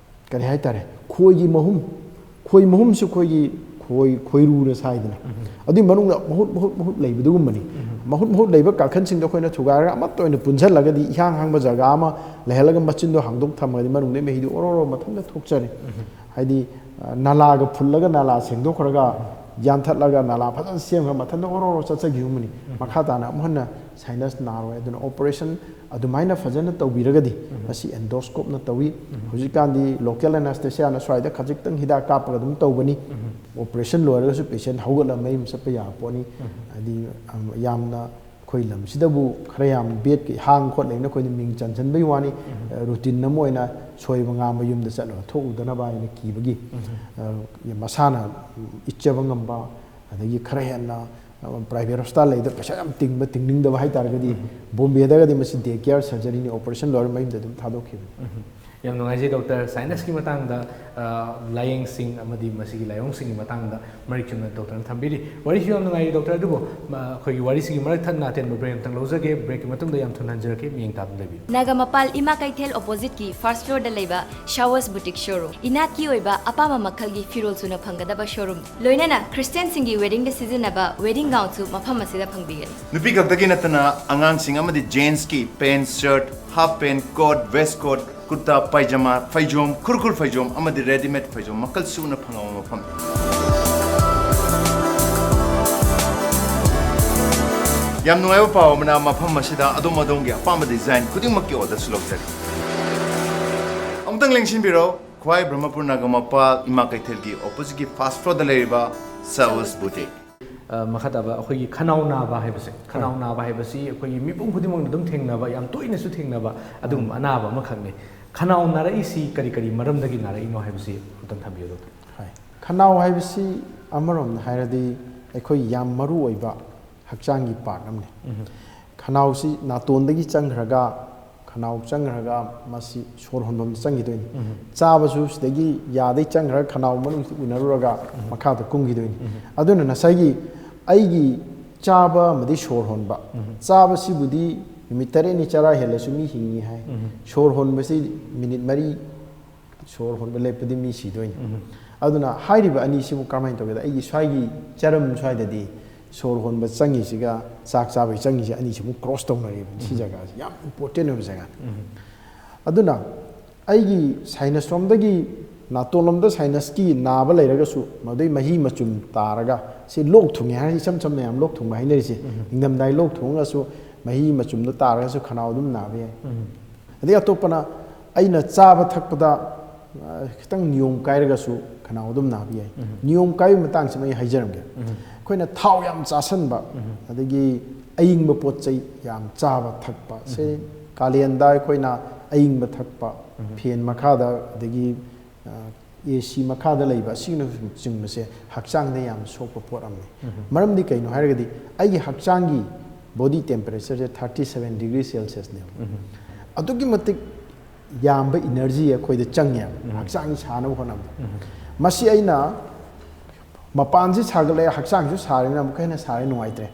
ꯀꯔꯤ ꯍꯥꯏꯇꯥꯔꯦ, ꯈꯣꯏꯒꯤ ꯃꯍꯨꯝ, ꯈꯣꯏ ꯃꯍꯨꯝꯁꯤ ꯑꯩꯈꯣꯏꯒꯤ ꯈꯣꯏ, ꯈꯣꯏꯔꯨꯅ ꯁꯥꯏꯗꯅ꯫ ꯑꯗꯨꯒꯤ ꯃꯅꯨꯡꯗ ꯃꯍꯨꯠ, ꯃꯍꯨꯠ, ꯃꯍꯨꯠ ꯂꯩꯕꯗꯨꯒꯨꯝꯕꯅꯤ꯫ ꯃꯍꯨꯠ, ꯃꯍꯨꯠ ꯂꯩꯕ ꯀꯥꯈꯟꯁꯤꯡꯗꯣ ꯑꯩꯈꯣꯏꯅ ꯊꯨꯒꯥꯏꯔꯒ ꯑꯃꯠꯇ ꯑꯣꯏꯅ ꯄꯨꯟꯁꯤꯜꯂꯒꯗꯤ ꯏꯍꯥꯡ ꯍꯥꯡꯕ ꯖꯒꯥ ꯑꯃ ꯂꯩꯍꯜꯂꯒ ꯃꯆꯤꯟꯗꯣ ꯍꯥꯡꯗꯣꯛ ꯊꯝꯃꯒꯗꯤ ꯃꯅꯨꯡꯗ ꯃꯍꯤꯗꯣ ꯑꯣꯔꯣ ꯑꯣꯔꯣ ꯃꯊꯟꯇ ꯊꯣꯛꯆꯔꯦ꯫ ꯍꯥꯏꯗꯤ, ꯑ, ꯅꯂꯥꯒ ꯐꯨꯜꯂꯒ ꯅꯂꯥ ꯁꯦꯡꯗꯣꯛꯈ꯭ꯔꯒ ꯌꯥꯟꯊꯠꯂꯒ ꯅꯂꯥ ꯐꯖꯅ ꯁꯦꯝꯈ꯭ꯔ ꯃꯊꯟꯇ ꯑꯣꯔꯣ ꯑꯣꯔꯣ ꯆꯠꯆꯈꯤꯕ ꯑꯃꯅꯤ꯫ ꯃꯈꯥ ꯇꯥꯅ ꯑꯃꯨꯛ ꯍꯟꯅ ꯁꯥꯏꯅꯁ ꯅꯥꯔꯣꯏ꯫ ꯑꯗꯨꯅ ꯑꯣꯄꯔꯦꯁꯟ ꯑꯗꯨꯃꯥꯏꯅ ꯐꯖꯅ ꯇꯧꯕꯤꯔꯒꯗꯤ, ꯃꯁꯤ ꯑꯦꯟꯗꯣꯁꯀꯣꯞꯅ ꯇꯧꯏ꯫ ꯍꯧꯖꯤꯛꯀꯥꯟꯗꯤ ꯂꯣꯀꯦꯜ ꯑꯦꯅꯦꯁꯊꯦꯁꯤꯌꯥꯅ ꯁ꯭ꯋꯥꯏꯗ ꯈꯖꯤꯛꯇꯪ ꯍꯤꯗꯥꯛ ꯀꯥꯞꯄꯒ ꯑꯗꯨꯝ ꯇꯧꯕꯅꯤ꯫ ꯑꯣꯄꯔꯦꯁꯟ ꯂꯣꯏꯔꯒꯁꯨ ꯄꯦꯁꯦꯟ ꯍꯧꯒꯠꯂꯒ ꯃꯌꯨꯝ ꯆꯠꯄ ꯌꯥꯕ ꯄꯣꯠꯅꯤ꯫ ꯍꯥꯏꯗꯤ, ꯑꯝ, ꯌꯥꯝꯅ ꯑꯩꯈꯣꯏ ꯂꯝꯁꯤꯗꯕꯨ ꯈꯔ ꯌꯥꯝ ꯕꯦꯗꯀꯤ ꯍꯥꯡ ꯈꯣꯠ ꯂꯩꯅ ꯑꯩꯈꯣꯏꯅ ꯃꯤꯡ ꯆꯟꯁꯤꯟꯕꯒꯤ ꯋꯥꯅꯤ꯫ ꯑ, ꯔꯨꯇꯤꯟ ꯑꯃ ꯑꯣꯏꯅ ꯁꯣꯏꯕ ꯉꯥꯝꯕ ꯌꯨꯝꯗ ꯆꯠꯂꯒ ꯊꯣꯛꯎꯗꯅꯕ ꯍꯥꯏꯅ ꯀꯤꯕꯒꯤ, ꯑ, ꯃꯁꯥꯅ ꯏꯠꯆꯕ ꯉꯝꯕ, ꯑꯗꯒꯤ ꯈꯔ ꯍꯦꯟꯅ, ꯑ, ꯄ꯭ꯔꯥꯏꯚꯦꯠ ꯍꯣꯁꯄꯤꯇꯥꯜ ꯂꯩꯗ ꯄꯩꯁꯥ ꯌꯥꯝ ꯇꯤꯡꯕ, ꯇꯤꯡꯅꯤꯡꯗꯕ ꯍꯥꯏꯇꯥꯔꯒꯗꯤ, ꯕꯣꯝꯕꯦꯗꯒꯗꯤ ꯃꯁꯤ ꯗꯦ ꯀꯤꯌꯔ ꯁꯔꯖꯔꯤꯅꯤ, ꯑꯣꯄꯔꯦꯁꯟ ꯂꯣꯏꯔ ꯃꯌꯨꯝꯗ ꯑꯗꯨꯝ ꯊꯥꯗꯣꯛꯈꯤꯕꯅꯤ꯫ ꯌꯥꯝ ꯅꯨꯡꯉꯥꯏꯖꯩ ꯗꯣꯛꯇꯔ, ꯁꯥꯏꯅꯁꯀꯤ ꯃꯇꯥꯡꯗ, ꯑ, ꯂꯥꯏꯌꯦꯡꯁꯤꯡ ꯑꯃꯗꯤ ꯃꯁꯤꯒꯤ ꯂꯥꯏꯑꯣꯡꯁꯤꯡꯒꯤ ꯃꯇꯥꯡꯗ ꯃꯔꯤꯛ ꯆꯨꯝꯅ ꯗꯣꯛꯇꯔꯅ ꯊꯝꯕꯤꯔꯤ꯫ ꯋꯥꯔꯤꯁꯨ ꯌꯥꯝ ꯅꯨꯡꯉꯥꯏꯔꯤ ꯗꯣꯛꯇꯔ, ꯑꯗꯨꯕꯨ, ꯃ, ꯑꯩꯈꯣꯏꯒꯤ ꯋꯥꯔꯤꯁꯤꯒꯤ ꯃꯔꯛ ꯊꯠꯅ ꯑꯇꯦꯟꯕ ꯕ꯭ꯔꯦꯛ ꯑꯃꯇꯪ ꯂꯧꯖꯒꯦ꯫ ꯕ꯭ꯔꯦꯛꯀꯤ ꯃꯇꯨꯡꯗ ꯌꯥꯝ ꯊꯨꯅ ꯍꯟꯖꯔꯛꯀꯦ, ꯃꯤꯠꯌꯦꯡ ꯇꯥꯗꯨꯅ ꯂꯩꯕꯤꯌꯨ꯫ ꯅꯥꯒꯥ ꯃꯄꯥꯜ ꯏꯃꯥ ꯀꯩꯊꯦꯜ ꯑꯣꯄꯣꯖꯤꯠꯀꯤ ꯐꯥꯔꯁ ꯐ꯭ꯂꯣꯔꯗ ꯂꯩꯕ ꯁꯥꯋꯁ ꯕꯨꯇꯤꯛ ꯁꯣꯔꯨꯝ꯫ ꯏꯅꯥꯠꯀꯤ ꯑꯣꯏꯕ ꯑꯄꯥꯝꯕ ꯃꯈꯜꯒꯤ ꯐꯤꯔꯣꯜ ꯁꯨꯅ ꯐꯪꯒꯗꯕ ꯁꯣꯔꯨꯝ꯫ ꯂꯣꯏꯅꯅ ꯈ꯭ꯔꯤꯁꯇꯤꯌꯥꯟꯁꯤꯡꯒꯤ ꯋꯦꯗꯤꯡꯗ ꯁꯤꯖꯤꯟꯅꯕ ꯋꯦꯗꯤꯡ ꯒꯥꯎꯟꯁꯨ ꯃꯐꯝ ꯑꯁꯤꯗ ꯐꯪꯕꯤꯒꯅꯤ꯫ ꯅꯨꯄꯤ ꯈꯛꯇꯒꯤ ꯅꯠꯇꯅ ꯑꯉꯥꯡꯁꯤꯡ ꯑꯃꯗꯤ ꯖꯦꯟꯁꯀꯤ pant, shirt, half pant, coat, waistcoat, kurta, pyjama, ꯐꯩꯖꯣꯝ, ꯈꯨꯔꯈꯨꯜ ꯐꯩꯖꯣꯝ ꯑꯃꯗꯤ ꯔꯦꯗꯤꯃꯦꯗ ꯐꯩꯖꯣꯝ ꯃꯈꯜ ꯁꯨꯅ ꯐꯪꯕ ꯃꯐꯝ꯫ ꯌꯥꯝ ꯅꯨꯡꯉꯥꯏꯕ ꯄꯥꯎ ꯑꯃꯅ, ꯃꯐꯝ ꯑꯁꯤꯗ ꯑꯗꯣꯝ ꯑꯗꯣꯝꯒꯤ ꯑꯄꯥꯝꯕ ꯗꯤꯖꯥꯏꯟ ꯈꯨꯗꯤꯡꯃꯛꯀꯤ ꯑꯣꯔꯗꯔꯁꯨ ꯂꯧꯖꯔꯤ꯫ ꯑꯃꯨꯛꯇꯪ ꯂꯦꯡꯁꯤꯟꯕꯤꯔꯣ, ꯈ꯭ꯋꯥꯏ ꯕ꯭ꯔꯍꯃꯄꯨꯔ ꯅꯥꯒꯥ ꯃꯄꯥꯜ ꯏꯃꯥ ꯀꯩꯊꯦꯜꯒꯤ ꯑꯣꯄꯣꯖꯤꯠꯀꯤ ꯐꯥꯔꯁ ꯐ꯭ꯂꯣꯔꯗ ꯂꯩꯔꯤꯕ ꯁꯥꯋꯁ ꯕꯨꯇꯤꯛ꯫ ꯑ, ꯃꯈꯥ ꯇꯥꯕ ꯑꯩꯈꯣꯏꯒꯤ ꯈꯅꯥꯎ ꯅꯥꯕ ꯍꯥꯏꯕꯁꯦ, ꯈꯅꯥꯎ ꯍꯣꯏ꯫ ꯅꯥꯕ ꯍꯥꯏꯕꯁꯤ ꯑꯩꯈꯣꯏꯒꯤ ꯃꯤꯄꯨꯝ ꯈꯨꯗꯤꯡꯃꯛꯅ ꯑꯗꯨꯝ ꯊꯦꯡꯅꯕ, ꯌꯥꯝ ꯇꯣꯏꯅꯁꯨ ꯊꯦꯡꯅꯕ ꯑꯗꯨꯒꯨꯝꯕ ꯎꯝ꯫ ꯑꯅꯥꯕ ꯑꯃꯈꯛꯅꯤ꯫ ꯈꯅꯥꯎ ꯅꯥꯔꯛꯏꯁꯤ ꯀꯔꯤ ꯀꯔꯤ ꯃꯔꯝꯗꯒꯤ ꯅꯥꯔꯛꯏꯅꯣ ꯍꯥꯏꯕꯁꯤ ꯑꯃꯨꯛꯇꯪ ꯊꯝꯕꯤꯌꯨ, ꯗꯣꯛꯇꯔ꯫ ꯍꯣꯏ꯫ ꯈꯅꯥꯎ ꯍꯥꯏꯕꯁꯤ ꯑꯃꯔꯣꯝꯗ ꯍꯥꯏꯔꯗꯤ ꯑꯩꯈꯣꯏ ꯌꯥꯝ ꯃꯔꯨ ꯑꯣꯏꯕ ꯍꯛꯆꯥꯡꯒꯤ ꯄꯥꯔꯠ ꯑꯃꯅꯤ꯫ ꯎꯝ꯫ ꯈꯅꯥꯎꯁꯤ ꯅꯥꯇꯣꯟꯗꯒꯤ ꯆꯪꯈ꯭ꯔꯒ, ꯈꯅꯥꯎ ꯆꯪꯈ꯭ꯔꯒ ꯃꯁꯤ ꯁꯣꯔ ꯍꯣꯟꯐꯝꯗ ꯆꯪꯈꯤꯗꯣꯏꯅꯤ꯫ ꯎꯝ꯫ ꯆꯥꯕꯁꯨ ꯁꯤꯗꯒꯤ ꯌꯥꯗꯩ ꯆꯪꯈ꯭ꯔꯒ ꯈꯅꯥꯎ ꯃꯅꯨꯡꯁꯤꯗ ꯎꯅꯔꯨꯔꯒ ꯎꯝ꯫ ꯃꯈꯥꯗ ꯀꯨꯝꯈꯤꯗꯣꯏꯅꯤ꯫ ꯎꯝ꯫ ꯑꯗꯨꯅ ꯉꯁꯥꯏꯒꯤ ꯑꯩꯒꯤ ꯆꯥꯕ ꯑꯃꯗꯤ ꯁꯣꯔ ꯍꯣꯟꯕ, ꯎꯝ꯫ ꯆꯥꯕꯁꯤꯕꯨꯗꯤ ꯅꯨꯃꯤꯠ ꯇꯔꯦꯠꯅꯤ ꯆꯔꯥ ꯍꯦꯜꯂꯁꯨ ꯃꯤ ꯍꯤꯡꯉꯤ ꯍꯥꯏ꯫ ꯎꯝ꯫ ꯁꯣꯔ ꯍꯣꯟꯕꯁꯤ ꯃꯤꯅꯤꯠ ꯃꯔꯤ ꯁꯣꯔ ꯍꯣꯟꯕ ꯂꯦꯞꯄꯗꯤ ꯃꯤ ꯁꯤꯗꯣꯏꯅꯤ꯫ ꯎꯝ꯫ ꯑꯗꯨꯅ ꯍꯥꯏꯔꯤꯕ ꯑꯅꯤꯁꯤꯕꯨ ꯀꯔꯝꯍꯥꯏꯅ ꯇꯧꯒꯦꯗ, ꯑꯩꯒꯤ ꯁ꯭ꯋꯥꯏꯒꯤ ꯆꯔꯝ ꯁ꯭ꯋꯥꯏꯗꯗꯤ ꯁꯣꯔ ꯍꯣꯟꯕ ꯆꯪꯉꯤꯁꯤꯒ ꯆꯥꯛ ꯆꯥꯕꯒꯤ ꯆꯪꯉꯤꯁꯦ ꯑꯅꯤꯁꯤꯃꯨꯛ ꯀ꯭ꯔꯣꯁ ꯇꯧꯅꯔꯤꯕ꯫ ꯁꯤ ꯎꯝ꯫ ꯖꯒꯥꯁꯤ ꯌꯥꯝ ꯏꯝꯄꯣꯔꯇꯦꯟ ꯑꯣꯏꯕ ꯖꯒꯥꯅꯤ꯫ ꯎꯝ꯫ ꯑꯗꯨꯅ ꯑꯩꯒꯤ ꯁꯥꯏꯅꯁ ꯔꯣꯝꯗꯒꯤ, ꯅꯥꯇꯣꯟ ꯂꯣꯝꯗ ꯁꯥꯏꯅꯁꯀꯤ ꯅꯥꯕ ꯂꯩꯔꯒꯁꯨ, ꯃꯗꯨꯗꯩ ꯃꯍꯤ ꯃꯆꯨꯝ ꯇꯥꯔꯒ, ꯁꯤ ꯂꯣꯛ ꯊꯨꯡꯉꯦ ꯍꯥꯏꯔꯒ ꯏꯆꯝ ꯆꯝꯅ ꯌꯥꯝ ꯂꯣꯛ ꯊꯨꯡꯕ ꯍꯥꯏꯅꯔꯤꯁꯦ, ꯎꯝ꯫ ꯅꯤꯡꯊꯝꯊꯥꯒꯤ ꯂꯣꯛ ꯊꯨꯡꯉꯒꯁꯨ ꯃꯍꯤ ꯃꯆꯨꯝꯗꯣ ꯇꯥꯔꯒꯁꯨ ꯈꯅꯥꯎ ꯑꯗꯨꯝ ꯅꯥꯕ ꯌꯥꯏ꯫ ꯎꯝ꯫ ꯑꯗꯩ ꯑꯇꯣꯞꯄꯅ ꯑꯩꯅ ꯆꯥꯕ ꯊꯛꯄꯗ, ꯑ, ꯈꯤꯇꯪ ꯅꯤꯌꯣꯝ ꯀꯥꯏꯔꯒꯁꯨ ꯈꯅꯥꯎ ꯑꯗꯨꯝ ꯅꯥꯕ ꯌꯥꯏ꯫ ꯎꯝ꯫ ꯅꯤꯌꯣꯝ ꯀꯥꯏꯕꯒꯤ ꯃꯇꯥꯡꯁꯤꯃ ꯑꯩ ꯍꯥꯏꯖꯔꯝꯒꯦ꯫ ꯎꯝ꯫ ꯑꯩꯈꯣꯏꯅ ꯊꯥꯎ ꯌꯥꯝ ꯆꯥꯁꯟꯕ, ꯎꯝ꯫ ꯑꯗꯒꯤ ꯑꯏꯪꯕ ꯄꯣꯠ ꯆꯩ ꯌꯥꯝ ꯆꯥꯕ ꯊꯛꯄ, ꯁꯦ, ꯎꯝ꯫ ꯀꯥꯂꯦꯟꯗ ꯑꯩꯈꯣꯏꯅ ꯑꯏꯪꯕ ꯊꯛꯄ, ꯎꯝ꯫ ꯐꯦꯟ ꯃꯈꯥꯗ, ꯑꯗꯒꯤ, ꯑ, ꯑꯦ ꯁꯤ ꯃꯈꯥꯗ ꯂꯩꯕ, ꯑꯁꯤꯅꯆꯤꯡꯕꯁꯦ ꯍꯛꯆꯥꯡꯗ ꯌꯥꯝ ꯁꯣꯛꯄ ꯄꯣꯠ ꯑꯃꯅꯤ꯫ ꯎꯝ꯫ ꯃꯔꯝꯗꯤ ꯀꯩꯅꯣ ꯍꯥꯏꯔꯒꯗꯤ ꯑꯩꯒꯤ ꯍꯛꯆꯥꯡꯒꯤ ꯕꯣꯗꯤ ꯇꯦꯝꯄꯔꯦꯆꯔꯁꯦ ꯊꯥꯔꯇꯤ ꯁꯚꯦꯟ ꯗꯤꯒ꯭ꯔꯤ ꯁꯦꯜꯁꯤꯌꯁꯅꯦꯕ꯫ ꯎꯝ꯫ ꯑꯗꯨꯛꯀꯤ ꯃꯇꯤꯛ ꯌꯥꯝꯕ ꯏꯅꯔꯖꯤ ꯑꯩꯈꯣꯏꯗ ꯆꯪꯉꯦꯕ, ꯍꯛꯆꯥꯡꯒꯤ ꯁꯥꯟꯅꯕ ꯍꯣꯠꯅꯕꯗ꯫ ꯃꯁꯤ ꯑꯩꯅ ꯃꯄꯥꯟꯁꯤ ꯁꯥꯒꯠꯂꯛꯑꯦ, ꯍꯛꯆꯥꯡꯁꯨ ꯁꯥꯔꯦꯅ ꯑꯃꯨꯛꯀ ꯍꯦꯟꯅ ꯁꯥꯔꯦ, ꯅꯨꯡꯉꯥꯏꯇ꯭ꯔꯦ꯫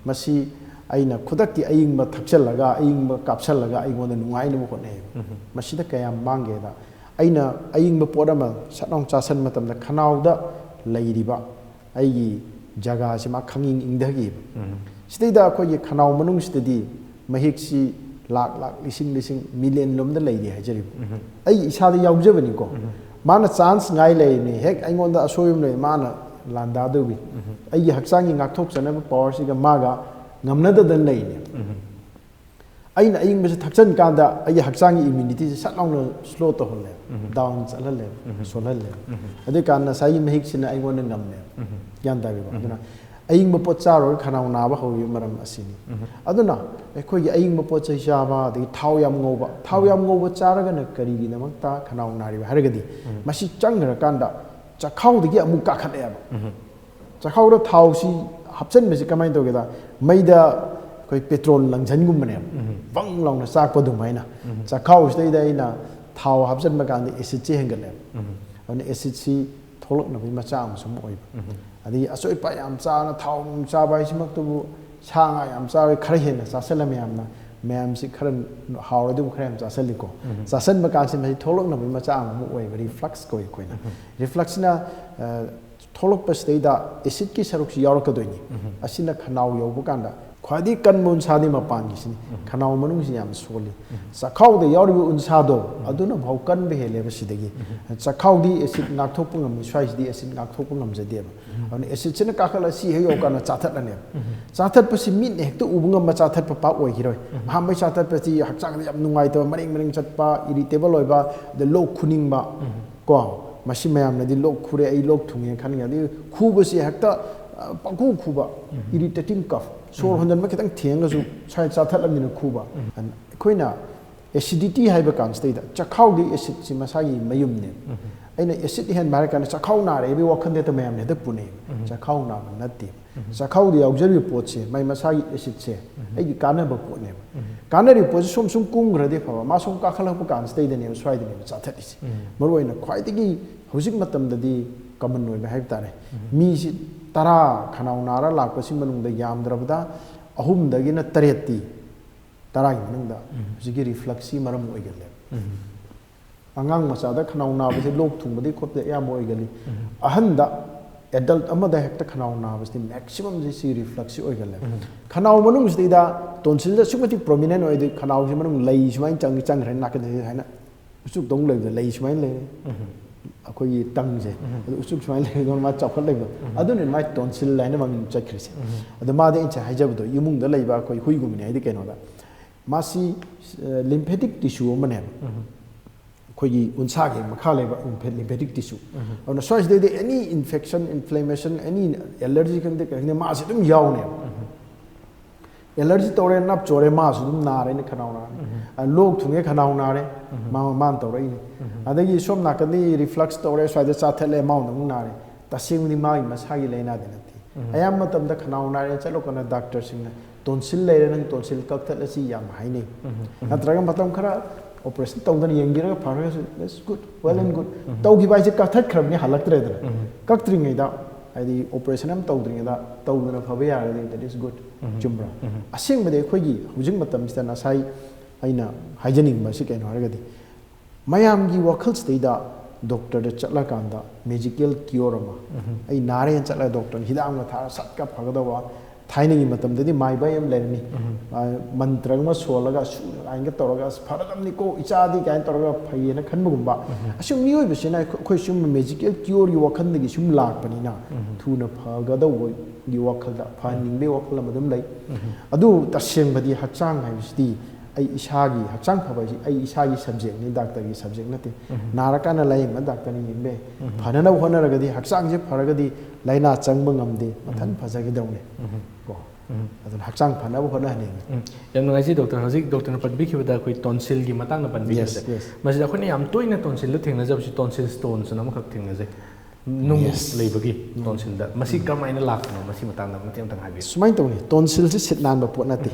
ꯃꯁꯤ ꯑꯩꯅ ꯈꯨꯗꯛꯀꯤ ꯑꯏꯪꯕ ꯊꯛꯆꯜꯂꯒ, ꯑꯏꯪꯕ ꯀꯥꯞꯁꯜꯂꯒ ꯑꯩꯉꯣꯟꯗ ꯅꯨꯡꯉꯥꯏꯅꯕ ꯍꯣꯠꯅꯩꯌꯦꯕ꯫ ꯃꯁꯤꯗ ꯀꯌꯥꯝ ꯃꯥꯡꯒꯦꯗ, ꯑꯩꯅ ꯑꯏꯪꯕ ꯄꯣꯠ ꯑꯃ ꯁꯠ ꯂꯥꯎ ꯆꯥꯁꯟꯕ ꯃꯇꯝꯗ ꯈꯅꯥꯎꯗ ꯂꯩꯔꯤꯕ ꯑꯩꯒꯤ ꯖꯒꯥꯁꯤ ꯃꯥ ꯈꯪꯏꯪ ꯏꯪꯊꯈꯤꯕ꯫ ꯁꯤꯗꯩꯗ ꯑꯩꯈꯣꯏꯒꯤ ꯈꯅꯥꯎ ꯃꯅꯨꯡꯁꯤꯗꯗꯤ ꯃꯍꯤꯛꯁꯤ ꯂꯥꯛ ꯂꯥꯛ, ꯂꯤꯁꯤꯡ ꯂꯤꯁꯤꯡ, ꯃꯤꯂꯤꯌꯟ ꯂꯣꯝꯗ ꯂꯩꯔꯤ ꯍꯥꯏꯖꯔꯤꯕ꯫ ꯑꯩ ꯏꯁꯥꯗ ꯌꯥꯎꯖꯕꯅꯤꯀꯣ꯫ ꯃꯥꯅ ꯆꯥꯟꯁ ꯉꯥꯏ ꯂꯩꯔꯤꯅꯤ, ꯍꯦꯛ ꯑꯩꯉꯣꯟꯗ ꯑꯁꯣꯏꯕ ꯂꯩ ꯃꯥꯅ ꯂꯥꯟꯗꯥꯗꯧꯕꯤ꯫ ꯑꯩꯒꯤ ꯍꯛꯆꯥꯡꯒꯤ ꯉꯥꯛꯊꯣꯛꯆꯅꯕ ꯄꯋꯥꯔꯁꯤꯒ ꯃꯥꯒ ꯉꯝꯅꯗꯗꯅ ꯂꯩꯔꯤꯅꯦ꯫ ꯑꯩꯅ ꯑꯏꯪꯕꯁꯦ ꯊꯛꯆꯟ ꯀꯥꯟꯗ ꯑꯩꯒꯤ ꯍꯛꯆꯥꯡꯒꯤ ꯏꯝꯌꯨꯅꯤꯇꯤꯁꯦ ꯁꯠ ꯂꯥꯎꯅ ꯁ꯭ꯂꯣ ꯇꯧꯍꯜꯂꯦꯕ, ꯗꯥꯎꯟ ꯆꯠꯍꯜꯂꯦꯕ, ꯁꯣꯜꯍꯜꯂꯦꯕ꯫ ꯑꯗꯨꯏ ꯀꯥꯟꯗ ꯉꯁꯥꯏꯒꯤ ꯃꯍꯤꯛꯁꯤꯅ ꯑꯩꯉꯣꯟꯗ ꯉꯝꯃꯦꯕ꯫ ꯒ꯭ꯌꯥꯟ ꯇꯥꯕꯤꯕ? ꯑꯗꯨꯅ ꯑꯏꯪꯕ ꯄꯣꯠ ꯆꯥꯔꯨꯔꯒ ꯈꯅꯥꯎ ꯅꯥꯕ ꯍꯧꯔꯤꯕ ꯃꯔꯝ ꯑꯁꯤꯅꯤ꯫ ꯑꯗꯨꯅ ꯑꯩꯈꯣꯏꯒꯤ ꯑꯏꯪꯕ ꯄꯣꯠ ꯆꯩ ꯆꯥꯕ, ꯑꯗꯒꯤ ꯊꯥꯎ ꯌꯥꯝ ꯉꯧꯕ, ꯊꯥꯎ ꯌꯥꯝ ꯉꯧꯕ ꯆꯥꯔꯒꯅ ꯀꯔꯤꯒꯤꯗꯃꯛꯇ ꯈꯅꯥꯎ ꯅꯥꯔꯤꯕ ꯍꯥꯏꯔꯒꯗꯤ, ꯃꯁꯤ ꯆꯪꯈ꯭ꯔꯀꯥꯟꯗ ꯆꯈꯥꯎꯗꯒꯤ ꯑꯃꯨꯛ ꯀꯥꯈꯠꯂꯛꯑꯦꯕ꯫ ꯆꯈꯥꯎꯗ ꯊꯥꯎꯁꯤ ꯍꯥꯞꯆꯤꯟꯕꯁꯤ ꯀꯃꯥꯏꯅ ꯇꯧꯒꯦꯗ, ꯃꯩꯗ ꯑꯩꯈꯣꯏ ꯄꯦꯇ꯭ꯔꯣꯜ ꯂꯪꯁꯟꯒꯨꯝꯕꯅꯦꯕ꯫ ꯕꯪ ꯂꯥꯎꯅ ꯆꯥꯛꯄ ꯑꯗꯨꯃꯥꯏꯅ꯫ ꯆꯈꯥꯎꯁꯤꯗꯩꯗ ꯑꯩꯅ ꯊꯥꯎ ꯍꯥꯞꯆꯤꯟꯕ ꯀꯥꯟꯗ ꯑꯦꯁꯤꯠꯁꯤ ꯍꯦꯟꯒꯠꯂꯦꯕ꯫ ꯑꯗꯨꯅ ꯑꯦꯁꯤꯠꯁꯤ ꯊꯣꯛꯂꯛꯅꯕꯒꯤ ꯃꯆꯥꯛ ꯑꯃꯁꯨ ꯑꯃ ꯑꯣꯏꯕ꯫ ꯑꯗꯒꯤ ꯑꯆꯣꯏ ꯑꯄꯥ ꯌꯥꯝ ꯆꯥꯅ, ꯊꯥꯎ ꯅꯨꯡ ꯆꯥꯕ ꯍꯥꯏꯁꯤꯃꯛꯇꯕꯨ, ꯁꯥ ꯉꯥ ꯌꯥꯝ ꯆꯥꯕ ꯈꯔ ꯍꯦꯟꯅ ꯆꯥꯁꯤꯜꯂ ꯃꯌꯥꯝꯅ, ꯃꯌꯥꯝꯁꯤ ꯈꯔ ꯍꯥꯎꯔꯗꯤ ꯑꯃꯨꯛ ꯈꯔ ꯌꯥꯝ ꯆꯥꯁꯤꯜꯂꯤꯀꯣ꯫ ꯆꯥꯁꯤꯟꯕ ꯀꯥꯟꯁꯤ ꯃꯁꯤ ꯊꯣꯛꯂꯛꯅꯕꯒꯤ ꯃꯆꯥꯛ ꯑꯃ ꯑꯃꯨꯛ ꯑꯣꯏꯕ, ꯔꯤꯐ꯭ꯂꯛꯁ ꯀꯧꯏ ꯑꯩꯈꯣꯏꯅ꯫ ꯔꯤꯐ꯭ꯂꯛꯁꯅ, ꯑ, ꯊꯣꯛꯂꯛꯄꯁꯤꯗꯩꯗ ꯑꯦꯁꯤꯠꯀꯤ ꯁꯔꯨꯛꯁꯤ ꯌꯥꯎꯔꯛꯀꯗꯣꯏꯅꯤ꯫ ꯑꯁꯤꯅ ꯈꯅꯥꯎ ꯌꯧꯕ ꯀꯥꯟꯗ ꯈ꯭ꯋꯥꯏꯗꯒꯤ ꯀꯟꯕ ꯎꯟꯁꯥꯗꯤ ꯃꯄꯥꯟꯒꯤꯁꯤꯅꯤ꯫ ꯈꯅꯥꯎ ꯃꯅꯨꯡꯁꯤ ꯌꯥꯝ ꯁꯣꯜꯂꯤ꯫ ꯆꯈꯥꯎꯗ ꯌꯥꯎꯔꯤꯕ ꯎꯟꯁꯥꯗꯣ, ꯑꯗꯨꯅ ꯐꯥꯎ ꯀꯟꯕ ꯍꯦꯜꯂꯦꯕ ꯁꯤꯗꯒꯤ꯫ ꯆꯈꯥꯎꯗꯤ ꯑꯦꯁꯤꯠ ꯉꯥꯛꯊꯣꯛꯄ ꯉꯝꯃꯤ, ꯁ꯭ꯋꯥꯏꯁꯤꯗꯤ ꯑꯦꯁꯤꯠ ꯉꯥꯛꯊꯣꯛꯄ ꯉꯝꯖꯗꯦꯕ꯫ ꯑꯗꯨꯅ ꯑꯦꯁꯤꯠꯁꯤꯅ ꯀꯥꯈꯠꯂ ꯁꯤ ꯍꯦꯛ ꯌꯧꯔꯀꯥꯟꯗ ꯆꯥꯊꯠꯂꯅꯦꯕ꯫ ꯆꯥꯊꯠꯄꯁꯤ ꯃꯤꯠꯅ ꯍꯦꯛꯇ ꯎꯕ ꯉꯝꯕ ꯆꯥꯊꯠꯄ ꯄꯥꯛ ꯑꯣꯏꯈꯤꯔꯣꯏ꯫ ꯑꯍꯥꯟꯕꯩ ꯆꯥꯊꯠꯄꯁꯤ ꯍꯛꯆꯥꯡꯗ ꯌꯥꯝ ꯅꯨꯡꯉꯥꯏꯇꯕ, ꯃꯔꯦꯡ ꯃꯔꯦꯡ ꯆꯠꯄ, ꯏꯔꯤꯇꯦꯕꯜ ꯑꯣꯏꯕ, ꯑꯗ ꯂꯣꯛ ꯈꯨꯅꯤꯡꯕ, ꯀꯣ, ꯃꯁꯤ ꯃꯌꯥꯝꯅꯗꯤ ꯂꯣꯛ ꯈꯨꯔꯦ, ꯑꯩ ꯂꯣꯛ ꯊꯨꯡꯉꯦ ꯈꯟꯒꯅꯤ꯫ ꯑꯗꯒꯤ ꯈꯨꯕꯁꯤ ꯍꯦꯛꯇ, ꯑ, ꯄꯪꯈꯨ ꯈꯨꯕ, ꯏꯔꯤꯇꯦꯇꯤꯡ ꯀꯐ, ꯁꯣꯔ ꯍꯣꯟꯖꯟꯕ ꯈꯤꯇꯪ ꯊꯦꯡꯉꯁꯨ ꯁ꯭ꯋꯥꯏ ꯆꯥꯊꯠꯂꯕꯅꯤꯅ ꯈꯨꯕ꯫ ꯑꯩꯈꯣꯏꯅ ꯑꯦꯁꯤꯗꯤꯇꯤ ꯍꯥꯏꯕ ꯀꯥꯟꯁꯤꯗꯩꯗ ꯆꯈꯥꯎꯒꯤ ꯑꯦꯁꯤꯠꯁꯤ ꯃꯁꯥꯒꯤ ꯃꯌꯨꯝꯅꯦ꯫ ꯑꯩꯅ ꯑꯦꯁꯤꯠ ꯍꯦꯟꯕ ꯍꯥꯏꯔ ꯀꯥꯟꯗ ꯆꯥꯛꯈꯥꯎ ꯅꯥꯔꯦ ꯍꯥꯏꯕꯒꯤ ꯋꯥꯈꯜꯗ ꯍꯦꯛꯇ ꯃꯌꯥꯝꯅ ꯍꯦꯛꯇ ꯄꯨꯅꯩꯕ꯫ ꯆꯥꯛꯈꯥꯎ ꯅꯥꯕ ꯅꯠꯇꯦꯕ꯫ ꯆꯥꯛꯈꯥꯎꯗ ꯌꯥꯎꯖꯔꯤꯕ ꯄꯣꯠꯁꯦ, ꯃꯥꯏ ꯃꯁꯥꯒꯤ ꯑꯦꯁꯤꯠꯁꯦ ꯑꯩꯒꯤ ꯀꯥꯟꯅꯕ ꯄꯣꯠꯅꯦꯕ꯫ ꯀꯥꯟꯅꯔꯤꯕ ꯄꯣꯠꯁꯦ ꯁꯨꯝ ꯁꯨꯝ ꯀꯨꯝꯈ꯭ꯔꯗꯤ ꯐꯕ, ꯃꯥ ꯁꯨꯝ ꯀꯥꯈꯠꯂꯛꯄ ꯀꯥꯟꯁꯤꯗꯩꯗꯅꯦꯕ ꯁ꯭ꯋꯥꯏꯗꯅꯦꯕ ꯆꯥꯊꯠꯂꯤꯁꯦ꯫ ꯃꯔꯨꯑꯣꯏꯅ ꯈ꯭ꯋꯥꯏꯗꯒꯤ ꯍꯧꯖꯤꯛ ꯃꯇꯝꯗꯗꯤ ꯀꯃꯟ ꯑꯣꯏꯕ ꯍꯥꯏꯕ ꯇꯥꯔꯦ꯫ ꯃꯤꯁꯤ ꯇꯔꯥ ꯈꯅꯥꯎ ꯅꯥꯔ ꯂꯥꯛꯄꯁꯤ ꯃꯅꯨꯡꯗ ꯌꯥꯝꯗ꯭ꯔꯕꯗ ꯑꯍꯨꯝꯗꯒꯤꯅ ꯇꯔꯦꯠꯇꯤ ꯇꯔꯥꯒꯤ ꯃꯅꯨꯡꯗ ꯍꯧꯖꯤꯛꯀꯤ ꯔꯤꯐ꯭ꯂꯛꯁꯀꯤ ꯃꯔꯝ ꯑꯣꯏꯒꯜꯂꯦꯕ꯫ ꯑꯉꯥꯡ ꯃꯆꯥꯗ ꯈꯅꯥꯎ ꯅꯥꯕꯁꯦ ꯂꯣꯛ ꯊꯨꯡꯕꯗꯒꯤ ꯈꯣꯠꯄꯗꯒꯤ ꯑꯌꯥꯝꯕ ꯑꯣꯏꯒꯜꯂꯤ꯫ ꯑꯍꯟꯗ, ꯑꯦꯗꯜꯠ ꯑꯃꯗ ꯍꯦꯛꯇ ꯈꯅꯥꯎ ꯅꯥꯕꯁꯤꯗꯤ ꯃꯦꯛꯁꯤꯃꯝꯁꯤ ꯁꯤ ꯔꯤꯐ꯭ꯂꯛꯁꯁꯤ ꯑꯣꯏꯒꯜꯂꯦꯕ꯫ ꯈꯅꯥꯎ ꯃꯅꯨꯡꯁꯤꯗꯩꯗ ꯇꯣꯟꯁꯤꯜꯗ ꯑꯁꯨꯛꯀꯤ ꯃꯇꯤꯛ ꯄ꯭ꯔꯣꯃꯤꯅꯦꯟ ꯑꯣꯏꯗꯣꯏ, ꯈꯅꯥꯎꯁꯤ ꯃꯅꯨꯡ ꯂꯩ ꯁꯨꯃꯥꯏꯅ ꯆꯪꯉꯤ, ꯆꯪꯈ꯭ꯔꯦ ꯅꯥꯀꯟꯗ ꯍꯥꯏꯅ ꯎꯆꯨꯛꯇꯧꯅ ꯂꯩꯕꯗ ꯂꯩ ꯁꯨꯃꯥꯏꯅ ꯂꯩꯔꯦ꯫ ꯑꯩꯈꯣꯏꯒꯤ ꯇꯪꯁꯦ, ꯑꯗꯨ ꯎꯆꯨꯛ ꯁꯨꯃꯥꯏꯅ ꯂꯩꯕꯗꯧꯅ ꯃꯥ ꯆꯥꯎꯈꯠ ꯂꯩꯕꯗꯣ, ꯑꯗꯨꯅ ꯃꯥꯏ ꯇꯣꯟꯁꯤꯜ ꯍꯥꯏꯅ ꯃꯃꯤꯡ ꯆꯠꯈ꯭ꯔꯤꯁꯦ꯫ ꯑꯗꯣ ꯃꯥꯗꯤ ꯑꯩꯅ ꯉꯁꯥꯏ ꯍꯥꯏꯖꯕꯗꯣ ꯏꯃꯨꯡꯗ ꯂꯩꯕ ꯑꯩꯈꯣꯏ ꯍꯨꯏꯒꯨꯝꯕꯅꯤ ꯍꯥꯏꯗꯤ ꯀꯩꯅꯣꯗ, ꯃꯥꯁꯤ ꯂꯤꯝꯐꯦꯇꯤꯛ ꯇꯤꯁꯨ ꯑꯃꯅꯦꯕ꯫ ꯑꯩꯈꯣꯏꯒꯤ ꯎꯟꯁꯥꯒꯤ ꯃꯈꯥ ꯂꯩꯕ ꯂꯤꯝꯐꯦꯇꯤꯛ ꯇꯤꯁꯨ꯫ ꯑꯗꯨꯅ ꯁ꯭ꯋꯥꯏꯁꯤꯗꯩꯗꯤ ꯑꯦꯅꯤ ꯏꯟꯐꯦꯛꯁꯟ, ꯏꯟꯐ꯭ꯂꯦꯃꯦꯁꯟ, ꯑꯦꯅꯤ ꯑꯦꯂꯔꯖꯤ ꯈꯪꯗꯦ ꯀꯩ ꯈꯪꯗꯦ ꯃꯥꯁꯤ ꯑꯗꯨꯝ ꯌꯥꯎꯅꯦꯕ꯫ ꯑꯦꯂꯔꯖꯤ ꯇꯧꯔꯦ, ꯅꯞ ꯆꯣꯔꯦ, ꯃꯥꯁꯨ ꯑꯗꯨꯝ ꯅꯥꯔꯦꯅ ꯈꯅꯥꯎ ꯅꯥꯔꯦ꯫ ꯑ, ꯂꯣꯛ ꯊꯨꯡꯉꯦ ꯈꯅꯥꯎ ꯅꯥꯔꯦ, ꯃꯥ-, ꯃꯥꯅ ꯇꯧꯔꯛꯏꯅꯦ꯫ ꯑꯗꯒꯤ ꯁꯣꯝ ꯅꯥꯀꯟꯗꯤ ꯔꯤꯐ꯭ꯂꯛꯁ ꯇꯧꯔꯦ, ꯁ꯭ꯋꯥꯏꯗ ꯆꯥꯊꯠꯂꯦ, ꯃꯥꯉꯣꯟꯗ ꯑꯃꯨꯛ ꯅꯥꯔꯦ꯫ ꯇꯁꯦꯡꯕꯗꯤ ꯃꯥꯒꯤ ꯃꯁꯥꯒꯤ ꯂꯥꯏꯅꯥꯗꯤ ꯅꯠꯇꯦ꯫ ꯑꯌꯥꯝꯕ ꯃꯇꯝꯗ ꯈꯅꯥꯎ ꯅꯥꯔꯦ ꯆꯠꯂꯣ ꯀꯥꯟꯗ ꯗꯥꯛꯇꯔꯁꯤꯡꯅ ꯇꯣꯟꯁꯤꯜ ꯂꯩꯔꯦ, ꯅꯪ ꯇꯣꯟꯁꯤꯜ ꯀꯛꯊꯠꯂꯁꯤ ꯌꯥꯝ ꯍꯥꯏꯅꯩ꯫ ꯅꯠꯇ꯭ꯔꯒ ꯃꯇꯝ ꯈꯔ ꯑꯣꯄꯔꯦꯁꯟ ꯇꯧꯗꯅ ꯌꯦꯡꯕꯤꯔꯒ ꯐꯔꯒꯁꯨ, that's good, well and good꯫ ꯇꯧꯈꯤꯕ ꯍꯥꯏꯁꯦ ꯀꯛꯊꯠꯈ꯭ꯔꯕꯅꯤ, ꯍꯜꯂꯛꯇ꯭ꯔꯦꯗꯅ꯫ ꯀꯛꯇ꯭ꯔꯤꯉꯩꯗ, ꯍꯥꯏꯗꯤ ꯑꯣꯄꯔꯦꯁꯟ ꯑꯃ ꯇꯧꯗ꯭ꯔꯤꯉꯩꯗ ꯇꯧꯗꯅ ꯐꯕ ꯌꯥꯔꯒꯗꯤ that is good꯫ ꯆꯨꯝꯕ꯭ꯔꯣ? ꯑꯁꯦꯡꯕꯗꯤ ꯑꯩꯈꯣꯏꯒꯤ ꯍꯧꯖꯤꯛ ꯃꯇꯝꯁꯤꯗ ꯉꯁꯥꯏ ꯑꯩꯅ ꯍꯥꯏꯖꯅꯤꯡꯕꯁꯤ ꯀꯩꯅꯣ ꯍꯥꯏꯔꯒꯗꯤ, ꯃꯌꯥꯝꯒꯤ ꯋꯥꯈꯜꯁꯤꯗꯩꯗ ꯗꯣꯛꯇꯔꯗ ꯆꯠꯂꯀꯥꯟꯗ ꯃꯦꯖꯤꯀꯦꯜ ꯀꯤꯌꯣꯔ ꯑꯃ, ꯑꯩ ꯅꯥꯔꯦꯅ ꯆꯠꯂꯒ ꯗꯣꯛꯇꯔꯅ ꯍꯤꯗꯥꯛ ꯑꯃ ꯊꯥꯔ ꯁꯠꯀ ꯐꯒꯗꯧꯕ, ꯊꯥꯏꯅꯒꯤ ꯃꯇꯝꯗꯗꯤ ꯃꯥꯏꯕ ꯑꯃ ꯂꯩꯔꯅꯤ, ꯑ, ꯃꯟꯇ꯭ꯔ ꯑꯃ ꯁꯣꯜꯂꯒ ꯑꯁꯨ ꯑꯥꯏꯟꯒ ꯇꯧꯔꯒ "ꯑꯁ, ꯐꯔꯗꯝꯅꯤꯀꯣ ꯏꯆꯥꯗꯤ" ꯀꯥꯏꯅ ꯇꯧꯔꯒ ꯐꯩꯌꯦꯅ ꯈꯟꯕꯒꯨꯝꯕ꯫ ꯑꯁꯤ ꯃꯤꯑꯣꯏꯕꯁꯤꯅ ꯑꯩꯈꯣꯏ, ꯑꯩꯈꯣꯏ ꯁꯨꯝ ꯃꯦꯖꯤꯀꯦꯜ ꯀꯤꯌꯣꯔꯒꯤ ꯋꯥꯈꯜꯗꯒꯤ ꯁꯨꯝ ꯂꯥꯛꯄꯅꯤꯅ ꯊꯨꯅ ꯐꯒꯗꯧꯕꯒꯤ ꯋꯥꯈꯜꯗ, ꯐꯍꯟꯅꯤꯡꯕꯒꯤ ꯋꯥꯈꯜ ꯑꯃ ꯑꯗꯨꯝ ꯂꯩ꯫ ꯑꯗꯨ ꯇꯁꯦꯡꯕꯗꯤ ꯍꯛꯆꯥꯡ ꯍꯥꯏꯕꯁꯤꯗꯤ ꯑꯩ ꯏꯁꯥꯒꯤ, ꯍꯛꯆꯥꯡ ꯐꯕ ꯍꯥꯏꯁꯤ ꯑꯩ ꯏꯁꯥꯒꯤ ꯁꯕꯖꯦꯛꯅꯤ, ꯗꯥꯛꯇꯔꯒꯤ ꯁꯕꯖꯦꯛ ꯅꯠꯇꯦ꯫ ꯅꯥꯔꯀꯥꯟꯗ ꯂꯥꯌꯦꯡꯕ ꯗꯥꯛꯇꯔꯅ ꯌꯦꯡꯕ ꯌꯥꯏ꯫ ꯐꯅꯅꯕ ꯍꯣꯠꯅꯔꯒꯗꯤ, ꯍꯛꯆꯥꯡꯁꯦ ꯐꯔꯒꯗꯤ ꯂꯥꯏꯅꯥ ꯆꯪꯕ ꯉꯝꯗꯦ, ꯃꯊꯟ ꯐꯖꯈꯤꯗꯧꯅꯦ꯫ ꯀꯣ꯫ ꯑꯗꯨꯅ ꯍꯛꯆꯥꯡ ꯐꯅꯕ ꯍꯣꯠꯅꯍꯟꯅꯤꯡꯉꯤ꯫ ꯎꯝ, ꯌꯥꯝ ꯅꯨꯡꯉꯥꯏꯖꯩ ꯗꯣꯛꯇꯔ꯫ ꯍꯧꯖꯤꯛ ꯗꯣꯛꯇꯔꯅ ꯄꯟꯕꯤꯈꯤꯕꯗ ꯑꯩꯈꯣꯏ tonsil ꯒꯤ ꯃꯇꯥꯡꯗ ꯄꯟꯕꯤꯈꯤꯕꯁꯦ, Yes, yes. ꯃꯁꯤꯗ ꯑꯩꯈꯣꯏꯅ ꯌꯥꯝ ꯇꯣꯏꯅ tonsil ꯗ ꯊꯦꯡꯅꯖꯕꯁꯤ tonsil stone ꯁꯅ ꯑꯃꯈꯛ ꯊꯦꯡꯅꯖꯩ, ꯅꯨꯡ Yes. ꯂꯩꯕꯒꯤ tonsil ꯗ꯫ ꯃꯁꯤ ꯀꯔꯝꯍꯥꯏꯅ ꯂꯥꯛꯄꯅꯣ, ꯃꯁꯤ ꯃꯇꯥꯡꯗ ꯃꯇꯦꯛ ꯑꯃꯇꯪ ꯍꯥꯏꯕꯤꯌꯨ꯫ ꯁꯨꯃꯥꯏꯅ ꯇꯧꯅꯤ, tonsil ꯁꯤ ꯁꯤꯠ ꯅꯥꯟꯕ ꯄꯣꯠ ꯅꯠꯇꯦ꯫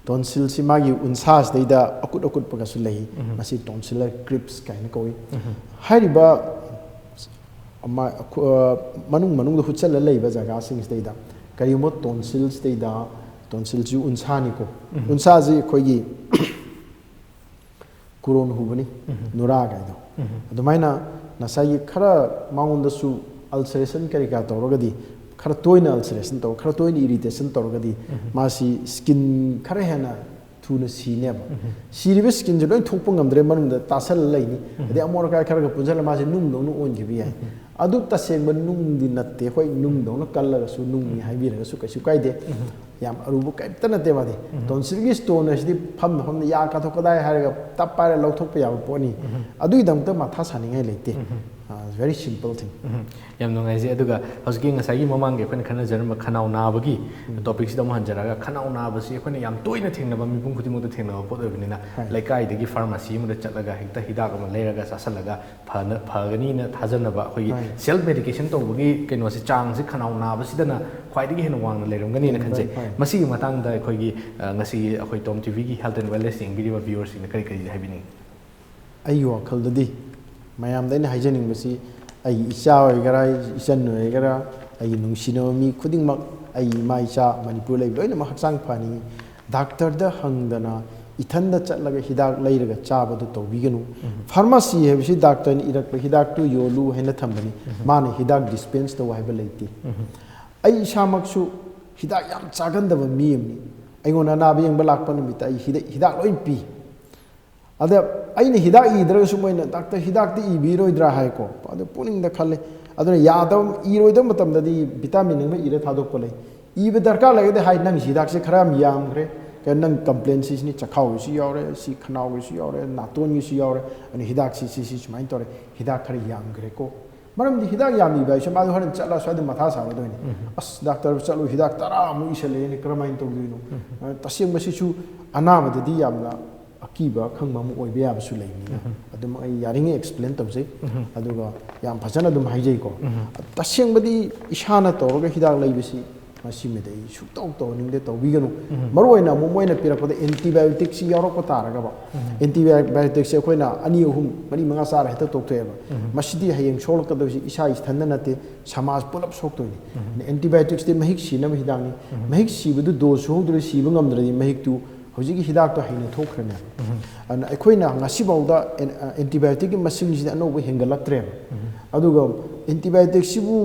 Tonsil ꯁꯤ ꯃꯥꯒꯤ ꯎꯟꯁꯥꯁꯤꯗꯩꯗ ꯑꯀꯨꯠ ꯑꯀꯨꯠꯄꯒꯁꯨ ꯂꯩ꯫ ꯃꯁꯤ tonsillar crisp ꯀꯥꯏꯅ ꯀꯧꯏ꯫ ꯍꯥꯏꯔꯤꯕ ꯑꯃ, ꯑ, ꯃꯅꯨꯡ ꯃꯅꯨꯡꯗ ꯍꯨꯠꯆꯜꯂ ꯂꯩꯕ ꯖꯒꯥꯁꯤꯡꯁꯤꯗꯩꯗ ꯀꯔꯤꯒꯨꯝꯕ tonsil ꯁꯤꯗꯩꯗ, tonsil ꯁꯤ ꯎꯟꯁꯥꯅꯤꯀꯣ꯫ ꯎꯟꯁꯥꯁꯤ ꯑꯩꯈꯣꯏꯒꯤ ꯀꯨꯔꯣꯟ ꯍꯨꯕꯅꯤ, ꯅꯨꯔꯥ ꯀꯥꯏꯗꯣ꯫ ꯑꯗꯨꯃꯥꯏꯅ ꯉꯁꯥꯏꯒꯤ ꯈꯔ ꯃꯉꯣꯟꯗꯁꯨ ulceration ꯀꯔꯤ ꯀꯔꯥ ꯇꯧꯔꯒꯗꯤ, ꯈꯔ ꯇꯣꯏꯅ ulceration ꯇꯧ, ꯈꯔ ꯇꯣꯏꯅ irritation ꯇꯧꯔꯒꯗꯤ, ꯃꯥꯁꯤ skin ꯈꯔ ꯍꯦꯟꯅ ꯊꯨꯅ ꯁꯤꯅꯦꯕ꯫ ꯁꯤꯔꯤꯕ skin ꯁꯦ ꯂꯣꯏ ꯊꯣꯛꯄ ꯉꯝꯗ꯭ꯔꯦ, ꯃꯅꯨꯡꯗ ꯇꯥꯁꯜꯂ ꯂꯩꯅꯤ꯫ ꯑꯗꯩ ꯑꯃꯣꯠ ꯑꯀꯥꯏ ꯈꯔꯒ ꯄꯨꯟꯁꯤꯜꯂ ꯃꯥꯁꯦ ꯅꯨꯡꯗꯧꯅ ꯑꯣꯟꯈꯤꯕ ꯌꯥꯏ꯫ ꯑꯗꯨ ꯇꯁꯦꯡꯕ ꯅꯨꯡꯗꯤ ꯅꯠꯇꯦ, ꯍꯣꯏ, ꯅꯨꯡꯗꯧꯅ ꯀꯜꯂꯒꯁꯨ ꯅꯨꯡꯅꯤ ꯍꯥꯏꯕꯤꯔꯒꯁꯨ ꯀꯩꯁꯨ ꯀꯥꯏꯗꯦ꯫ ꯌꯥꯝ ꯑꯔꯨꯕ ꯀꯔꯤꯝꯇ ꯅꯠꯇꯦ ꯃꯥꯗꯤ꯫ Tonsil ꯒꯤ stone ꯍꯥꯏꯁꯤꯗꯤ ꯐꯝꯅ ꯐꯝꯅ ꯌꯥ ꯀꯥꯊꯣꯛ ꯀꯗꯥꯏ ꯍꯥꯏꯔꯒ ꯇꯞ ꯄꯥꯏꯔ ꯂꯧꯊꯣꯛꯄ ꯌꯥꯕ ꯄꯣꯠꯅꯤ꯫ ꯑꯗꯨꯒꯤꯗꯃꯛꯇ ꯃꯊꯥ ꯁꯥꯅꯤꯡꯉꯥꯏ ꯂꯩꯇꯦ꯫ Very simple thing꯫ ꯎꯝ, ꯌꯥꯝ ꯅꯨꯡꯉꯥꯏꯖꯩ꯫ ꯑꯗꯨꯒ ꯍꯧꯖꯤꯛꯀꯤ ꯉꯁꯥꯏꯒꯤ ꯃꯃꯥꯡꯒꯤ ꯑꯩꯈꯣꯏꯅ ꯈꯟꯅꯖꯔꯝꯕ ꯈꯅꯥꯎ ꯅꯥꯕꯒꯤ topic ꯁꯤꯗ ꯑꯃꯨꯛ ꯍꯟꯖꯔꯛꯑꯒ, ꯈꯅꯥꯎ ꯅꯥꯕꯁꯤ ꯑꯩꯈꯣꯏꯅ ꯌꯥꯝ ꯇꯣꯏꯅ ꯊꯦꯡꯅꯕ, ꯃꯤꯄꯨꯝ ꯈꯨꯗꯤꯡꯃꯛꯇ ꯊꯦꯡꯅꯕ ꯄꯣꯠ ꯑꯣꯏꯕꯅꯤꯅ, ꯍꯣꯏ꯫ ꯂꯩꯀꯥꯏꯗꯒꯤ pharmacy ꯑꯃꯗ ꯆꯠꯂꯒ ꯍꯦꯛꯇ ꯍꯤꯗꯥꯛ ꯑꯃ ꯂꯩꯔꯒ ꯆꯥꯁꯤꯜꯂꯒ ꯐꯅ, ꯐꯒꯅꯤꯅ ꯊꯥꯖꯅꯕ, ꯑꯩꯈꯣꯏꯒꯤ ꯍꯣꯏ꯫ Self medication ꯇꯧꯕꯒꯤ ꯀꯩꯅꯣꯁꯤ, ꯆꯥꯡꯁꯤ ꯈꯅꯥꯎ ꯅꯥꯕꯁꯤꯗꯅ ꯈ꯭ꯋꯥꯏꯗꯒꯤ ꯍꯦꯟꯅ ꯋꯥꯡꯅ ꯂꯩꯔꯝꯒꯅꯤꯅ ꯈꯟꯖꯩ꯫ ꯍꯣꯏ꯫ ꯃꯁꯤꯒꯤ ꯃꯇꯥꯡꯗ ꯑꯩꯈꯣꯏꯒꯤ, ꯑ, ꯉꯁꯤꯒꯤ ꯑꯩꯈꯣꯏ Tom TV ꯒꯤ Health and Wellness ꯌꯦꯡꯕꯤꯔꯤꯕ viewer ꯁꯤꯡꯅ ꯀꯔꯤ ꯀꯔꯤ ꯍꯥꯏꯕꯤꯅꯤꯡꯉꯤ? ꯑꯩꯒꯤ ꯋꯥꯈꯜꯗꯗꯤ ꯃꯌꯥꯝꯗ ꯑꯩꯅ ꯍꯥꯏꯖꯅꯤꯡꯕꯁꯤ, ꯑꯩꯒꯤ ꯏꯆꯥ ꯑꯣꯏꯒꯦꯔꯥ, ꯏꯆꯟ ꯑꯣꯏꯒꯦꯔꯥ, ꯑꯩꯒꯤ ꯅꯨꯡꯁꯤꯅꯕ ꯃꯤ ꯈꯨꯗꯤꯡꯃꯛ, ꯑꯩꯒꯤ ꯏꯃꯥ ꯏꯆꯥ ꯃꯅꯤꯄꯨꯔ ꯂꯩꯕ ꯂꯣꯏꯅꯃꯛ ꯍꯛꯆꯥꯡ ꯐꯍꯟꯅꯤꯡꯉꯤ꯫ Doctor ꯗ ꯍꯪꯗꯅ, ꯏꯊꯟꯗ ꯆꯠꯂꯒ ꯍꯤꯗꯥꯛ ꯂꯩꯔꯒ ꯆꯥꯕꯗꯨ ꯇꯧꯕꯤꯒꯅꯨ꯫ Pharmacy ꯍꯥꯏꯕꯁꯤ doctor ꯅ ꯏꯔꯛꯄ ꯍꯤꯗꯥꯛꯇꯨ ꯌꯣꯜꯂꯨ ꯍꯥꯏꯅ ꯊꯝꯕꯅꯤ꯫ ꯃꯥꯅ ꯍꯤꯗꯥꯛ dispense ꯇꯧ ꯍꯥꯏꯕ ꯂꯩꯇꯦ꯫ ꯑꯩ ꯏꯁꯥꯃꯛꯁꯨ ꯍꯤꯗꯥꯛ ꯌꯥꯝ ꯆꯥꯒꯟꯗꯕ ꯃꯤ ꯑꯃꯅꯤ꯫ ꯑꯩꯉꯣꯟꯗ ꯑꯅꯥꯕ ꯌꯦꯡꯕ ꯂꯥꯛꯄ ꯅꯨꯃꯤꯠꯇ ꯑꯩ ꯍꯤꯗꯥꯛ, ꯍꯤꯗꯥꯛ ꯂꯣꯏ ꯄꯤ꯫ ꯑꯗ ꯑꯩꯅ ꯍꯤꯗꯥꯛ ꯏꯗ꯭ꯔꯒꯁꯨ ꯃꯣꯏꯅ, "Doctor, ꯍꯤꯗꯥꯛꯇꯤ ꯏꯕꯤꯔꯣꯏꯗ꯭ꯔꯥ?" ꯍꯥꯏꯀꯣ꯫ ꯑꯗꯨ ꯄꯨꯛꯅꯤꯡꯗ ꯈꯜꯂꯤ꯫ ꯑꯗꯨꯅ ꯌꯥꯗꯕ, ꯏꯔꯣꯏꯗꯕ ꯃꯇꯝꯗꯗꯤ vitamin ꯑꯃ ꯏꯔ ꯊꯥꯗꯣꯛꯄ ꯂꯩ꯫ ꯏꯕ ꯗꯔꯀꯥꯔ ꯂꯩꯔꯒꯗꯤ ꯍꯥꯏ, "ꯅꯪ ꯍꯤꯗꯥꯛꯁꯦ ꯈꯔ ꯌꯥꯝ ꯌꯥꯝꯈ꯭ꯔꯦ꯫ ꯀꯩꯅꯣ, ꯅꯪ complaint ꯁꯤꯁꯤꯅꯤ, ꯆꯈꯥꯎꯒꯤꯁꯨ ꯌꯥꯎꯔꯦ, ꯁꯤ ꯈꯅꯥꯎꯒꯤꯁꯨ ꯌꯥꯎꯔꯦ, ꯅꯥꯇꯣꯟꯒꯤꯁꯨ ꯌꯥꯎꯔꯦ꯫ ꯑꯗꯨꯅ ꯍꯤꯗꯥꯛꯁꯤ ꯁꯤ, ꯁꯤ ꯁꯨꯃꯥꯏꯅ ꯇꯧꯔꯦ꯫ ꯍꯤꯗꯥꯛ ꯈꯔ ꯌꯥꯝꯈ꯭ꯔꯦꯀꯣ꯫ ꯃꯔꯝꯗꯤ ꯍꯤꯗꯥꯛ ꯌꯥꯝ ꯏꯕ ꯍꯥꯏꯁꯦ ꯃꯥꯗꯤ ꯍꯣꯔꯦꯟ ꯆꯠꯂ ꯁ꯭ꯋꯥꯏꯗ ꯃꯊꯥ ꯁꯥꯔꯗꯣꯏꯅꯤ꯫ ꯑꯁ, ꯗꯥꯛꯇꯔ ꯆꯠꯂꯨ, ꯍꯤꯗꯥꯛ ꯇꯔꯥꯃꯨꯛ ꯏꯁꯜꯂꯛꯑꯦꯅꯦ, ꯀꯔꯝꯍꯥꯏꯅ ꯇꯧꯗꯣꯏꯅꯣ? ꯑ, ꯇꯁꯦꯡꯕꯁꯤꯁꯨ ꯑꯅꯥꯕꯗꯗꯤ ꯌꯥꯝꯅ ꯑꯀꯤꯕ ꯑꯈꯪꯕ ꯑꯃ ꯑꯣꯏꯕ ꯌꯥꯕꯁꯨ ꯂꯩꯕꯅꯤꯅ ꯑꯗꯨꯝ ꯑꯩ ꯌꯥꯔꯤꯉꯩ ꯑꯦꯛꯁꯄ꯭ꯂꯦꯟ ꯇꯧꯖꯩ꯫ ꯑꯗꯨꯒ ꯌꯥꯝ ꯐꯖꯅ ꯑꯗꯨꯝ ꯍꯥꯏꯖꯩꯀꯣ꯫ ꯇꯁꯦꯡꯕꯗꯤ ꯏꯁꯥꯅ ꯇꯧꯔꯒ ꯍꯤꯗꯥꯛ ꯂꯩꯕꯁꯤ ꯃꯁꯤꯃꯗꯤ ꯑꯩ ꯁꯨꯛꯇꯧ ꯇꯧꯍꯟꯅꯤꯡꯗꯦ, ꯇꯧꯕꯤꯒꯅꯨ꯫ ꯃꯔꯨꯑꯣꯏꯅ ꯑꯃꯨꯛ ꯃꯣꯏꯅ ꯄꯤꯔꯛꯄꯗ ꯑꯦꯟꯇꯤꯕꯥꯏꯑꯣꯇꯤꯛꯁꯤ ꯌꯥꯎꯔꯛꯄ ꯇꯥꯔꯒꯕ, ꯑꯦꯟꯇꯤꯕꯥꯏꯑꯣꯇꯤꯛꯁꯤ ꯑꯩꯈꯣꯏꯅ ꯑꯅꯤ, ꯑꯍꯨꯝ, ꯃꯔꯤ, ꯃꯉꯥ ꯆꯥꯔ ꯍꯦꯛꯇ ꯇꯣꯛꯊꯣꯛꯑꯦꯕ꯫ ꯃꯁꯤꯗꯤ ꯍꯌꯦꯡ ꯁꯣꯛꯂꯛꯀꯗꯕꯁꯤ ꯏꯁꯥ ꯏꯊꯟꯗ ꯅꯠꯇꯦ, ꯁꯃꯥꯖ ꯄꯨꯂꯞ ꯁꯣꯛꯇꯣꯏꯅꯤ꯫ ꯑꯦꯟꯇꯤꯕꯥꯏꯑꯣꯇꯤꯛꯁꯇꯤ ꯃꯍꯤꯛ ꯁꯤꯅꯕ ꯍꯤꯗꯥꯛꯅꯤ꯫ ꯃꯍꯤꯛ ꯁꯤꯕꯗꯨ ꯗꯣꯁ ꯁꯨꯍꯧꯗ꯭ꯔꯗꯤ ꯁꯤꯕ ꯉꯝꯗ꯭ꯔꯗꯤ ꯃꯍꯤꯛꯇꯨ ꯍꯧꯖꯤꯛꯀꯤ ꯍꯤꯗꯥꯛꯇꯣ ꯍꯩꯅ ꯊꯣꯛꯈ꯭ꯔꯅꯦꯕ꯫ ꯑꯗꯨꯅ ꯑꯩꯈꯣꯏꯅ ꯉꯁꯤꯐꯥꯎꯗ ꯑꯦꯟ-, ꯑꯦꯟꯇꯤꯕꯥꯏꯑꯣꯇꯤꯛꯀꯤ ꯃꯁꯤꯡꯁꯤꯗꯤ ꯑꯅꯧꯕ ꯍꯦꯟꯒꯠꯂꯛꯇ꯭ꯔꯦꯕ꯫ ꯑꯗꯨꯒ ꯑꯦꯟꯇꯤꯕꯥꯏꯑꯣꯇꯤꯛꯁꯤꯕꯨ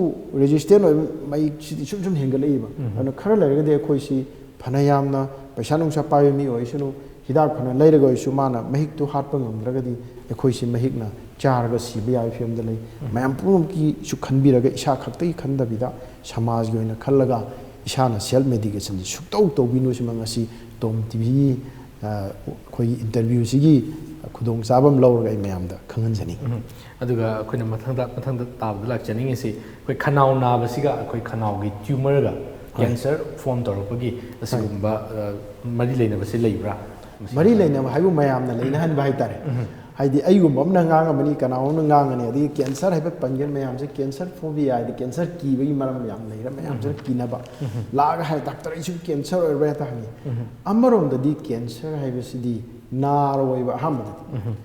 ꯔꯦꯖꯤꯁꯇꯦꯟ ꯑꯣꯏꯕ ꯃꯍꯤꯛꯁꯤꯗꯤ ꯁꯨꯝ ꯁꯨꯝ ꯍꯦꯟꯒꯠꯂꯛꯏꯕ꯫ ꯑꯗꯨꯅ ꯈꯔ ꯂꯩꯔꯒꯗꯤ ꯑꯩꯈꯣꯏꯁꯤ ꯐꯅ ꯌꯥꯝꯅ ꯄꯩꯁꯥ ꯅꯨꯡꯁꯥ ꯄꯥꯏꯕ ꯃꯤ ꯑꯣꯏꯁꯅꯨ, ꯍꯤꯗꯥꯛ ꯐꯅ ꯂꯩꯔꯒ ꯑꯣꯏꯔꯁꯨ ꯃꯥꯅ ꯃꯍꯤꯛꯇꯨ ꯍꯥꯠꯄ ꯉꯝꯗ꯭ꯔꯒꯗꯤ ꯑꯩꯈꯣꯏꯁꯤ ꯃꯍꯤꯛꯅ ꯆꯥꯔꯒ ꯁꯤꯕ ꯌꯥꯕꯒꯤ ꯐꯤꯕꯝꯗ ꯂꯩ꯫ ꯃꯌꯥꯝ ꯄꯨꯝꯅꯃꯛꯀꯤꯁꯨ ꯈꯟꯕꯤꯔꯒ ꯏꯁꯥ ꯈꯛꯇꯒꯤ ꯈꯟꯗꯕꯤꯗ ꯁꯃꯥꯖꯒꯤ ꯑꯣꯏꯅ ꯈꯜꯂꯒ ꯏꯁꯥꯅ ꯁꯦꯜꯐ ꯃꯦꯗꯤꯀꯦꯁꯟꯁꯤ ꯁꯨꯛꯇꯧ ꯇꯧꯕꯤꯅꯨ꯫ ꯁꯤꯃ ꯉꯁꯤ ꯇꯣꯝ ꯇꯤꯚꯤꯒꯤ, ꯑ, ꯑꯩꯈꯣꯏꯒꯤ ꯏꯟꯇꯔꯚ꯭ꯌꯨꯁꯤꯒꯤ ꯈꯨꯗꯣꯡꯆꯥꯕ ꯑꯃ ꯂꯧꯔꯒ ꯑꯩ ꯃꯌꯥꯝꯗ ꯈꯪꯍꯟꯖꯅꯤꯡꯉꯤ꯫ ꯑꯗꯨꯒ ꯑꯩꯈꯣꯏꯅ ꯃꯊꯪꯗ, ꯃꯊꯪꯗ ꯇꯥꯕꯗ ꯂꯥꯛꯆꯅꯤꯡꯉꯤꯁꯤ ꯑꯩꯈꯣꯏ ꯈꯅꯥꯎ ꯅꯥꯕꯁꯤꯒ ꯑꯩꯈꯣꯏ ꯈꯅꯥꯎꯒꯤ ꯇ꯭ꯌꯨꯃꯔꯒ ꯀꯦꯟꯁꯔ ꯐꯣꯝ ꯇꯧꯔꯛꯄꯒꯤ ꯑꯁꯤꯒꯨꯝꯕ, ꯑ, ꯃꯔꯤ ꯂꯩꯅꯕꯁꯤ ꯂꯩꯕ꯭ꯔꯥ? ꯃꯔꯤ ꯂꯩꯅꯕ ꯍꯥꯏꯕꯨ ꯃꯌꯥꯝꯅ ꯂꯩꯅꯍꯟꯕ ꯍꯥꯏꯇꯥꯔꯦ꯫ ꯍꯥꯏꯗꯤ ꯑꯩꯒꯨꯝꯕ ꯑꯃꯅ ꯉꯥꯡꯉꯝꯃꯅꯤ, ꯀꯅꯥꯒꯨꯝꯕ ꯑꯃꯅ ꯉꯥꯡꯉꯅꯤ, ꯑꯗꯒꯤ ꯀꯦꯟꯁꯔ ꯍꯥꯏꯐꯦꯠ ꯄꯟꯒꯅꯤ ꯃꯌꯥꯝꯁꯦ, ꯀꯦꯟꯁꯔ ꯐꯣꯕꯤꯌꯥ ꯍꯥꯏꯗꯤ ꯀꯦꯟꯁꯔ ꯀꯤꯕꯒꯤ ꯃꯔꯝ ꯌꯥꯝ ꯂꯩꯔꯦ, ꯃꯌꯥꯝꯁꯤꯅ ꯀꯤꯅꯕ꯫ ꯂꯥꯛꯑꯒ ꯍꯥꯏ, "ꯗꯥꯛꯇꯔ, ꯑꯩꯁꯨ ꯀꯦꯟꯁꯔ ꯑꯣꯏꯔꯕ꯭ꯔꯥ?" ꯍꯦꯛꯇ ꯍꯪꯉꯤ꯫ ꯑꯃꯔꯣꯝꯗꯗꯤ ꯀꯦꯟꯁꯔ ꯍꯥꯏꯕꯁꯤꯗꯤ ꯅꯥꯔꯣꯏꯕ ꯑꯍꯥꯟꯕꯗꯗꯤ꯫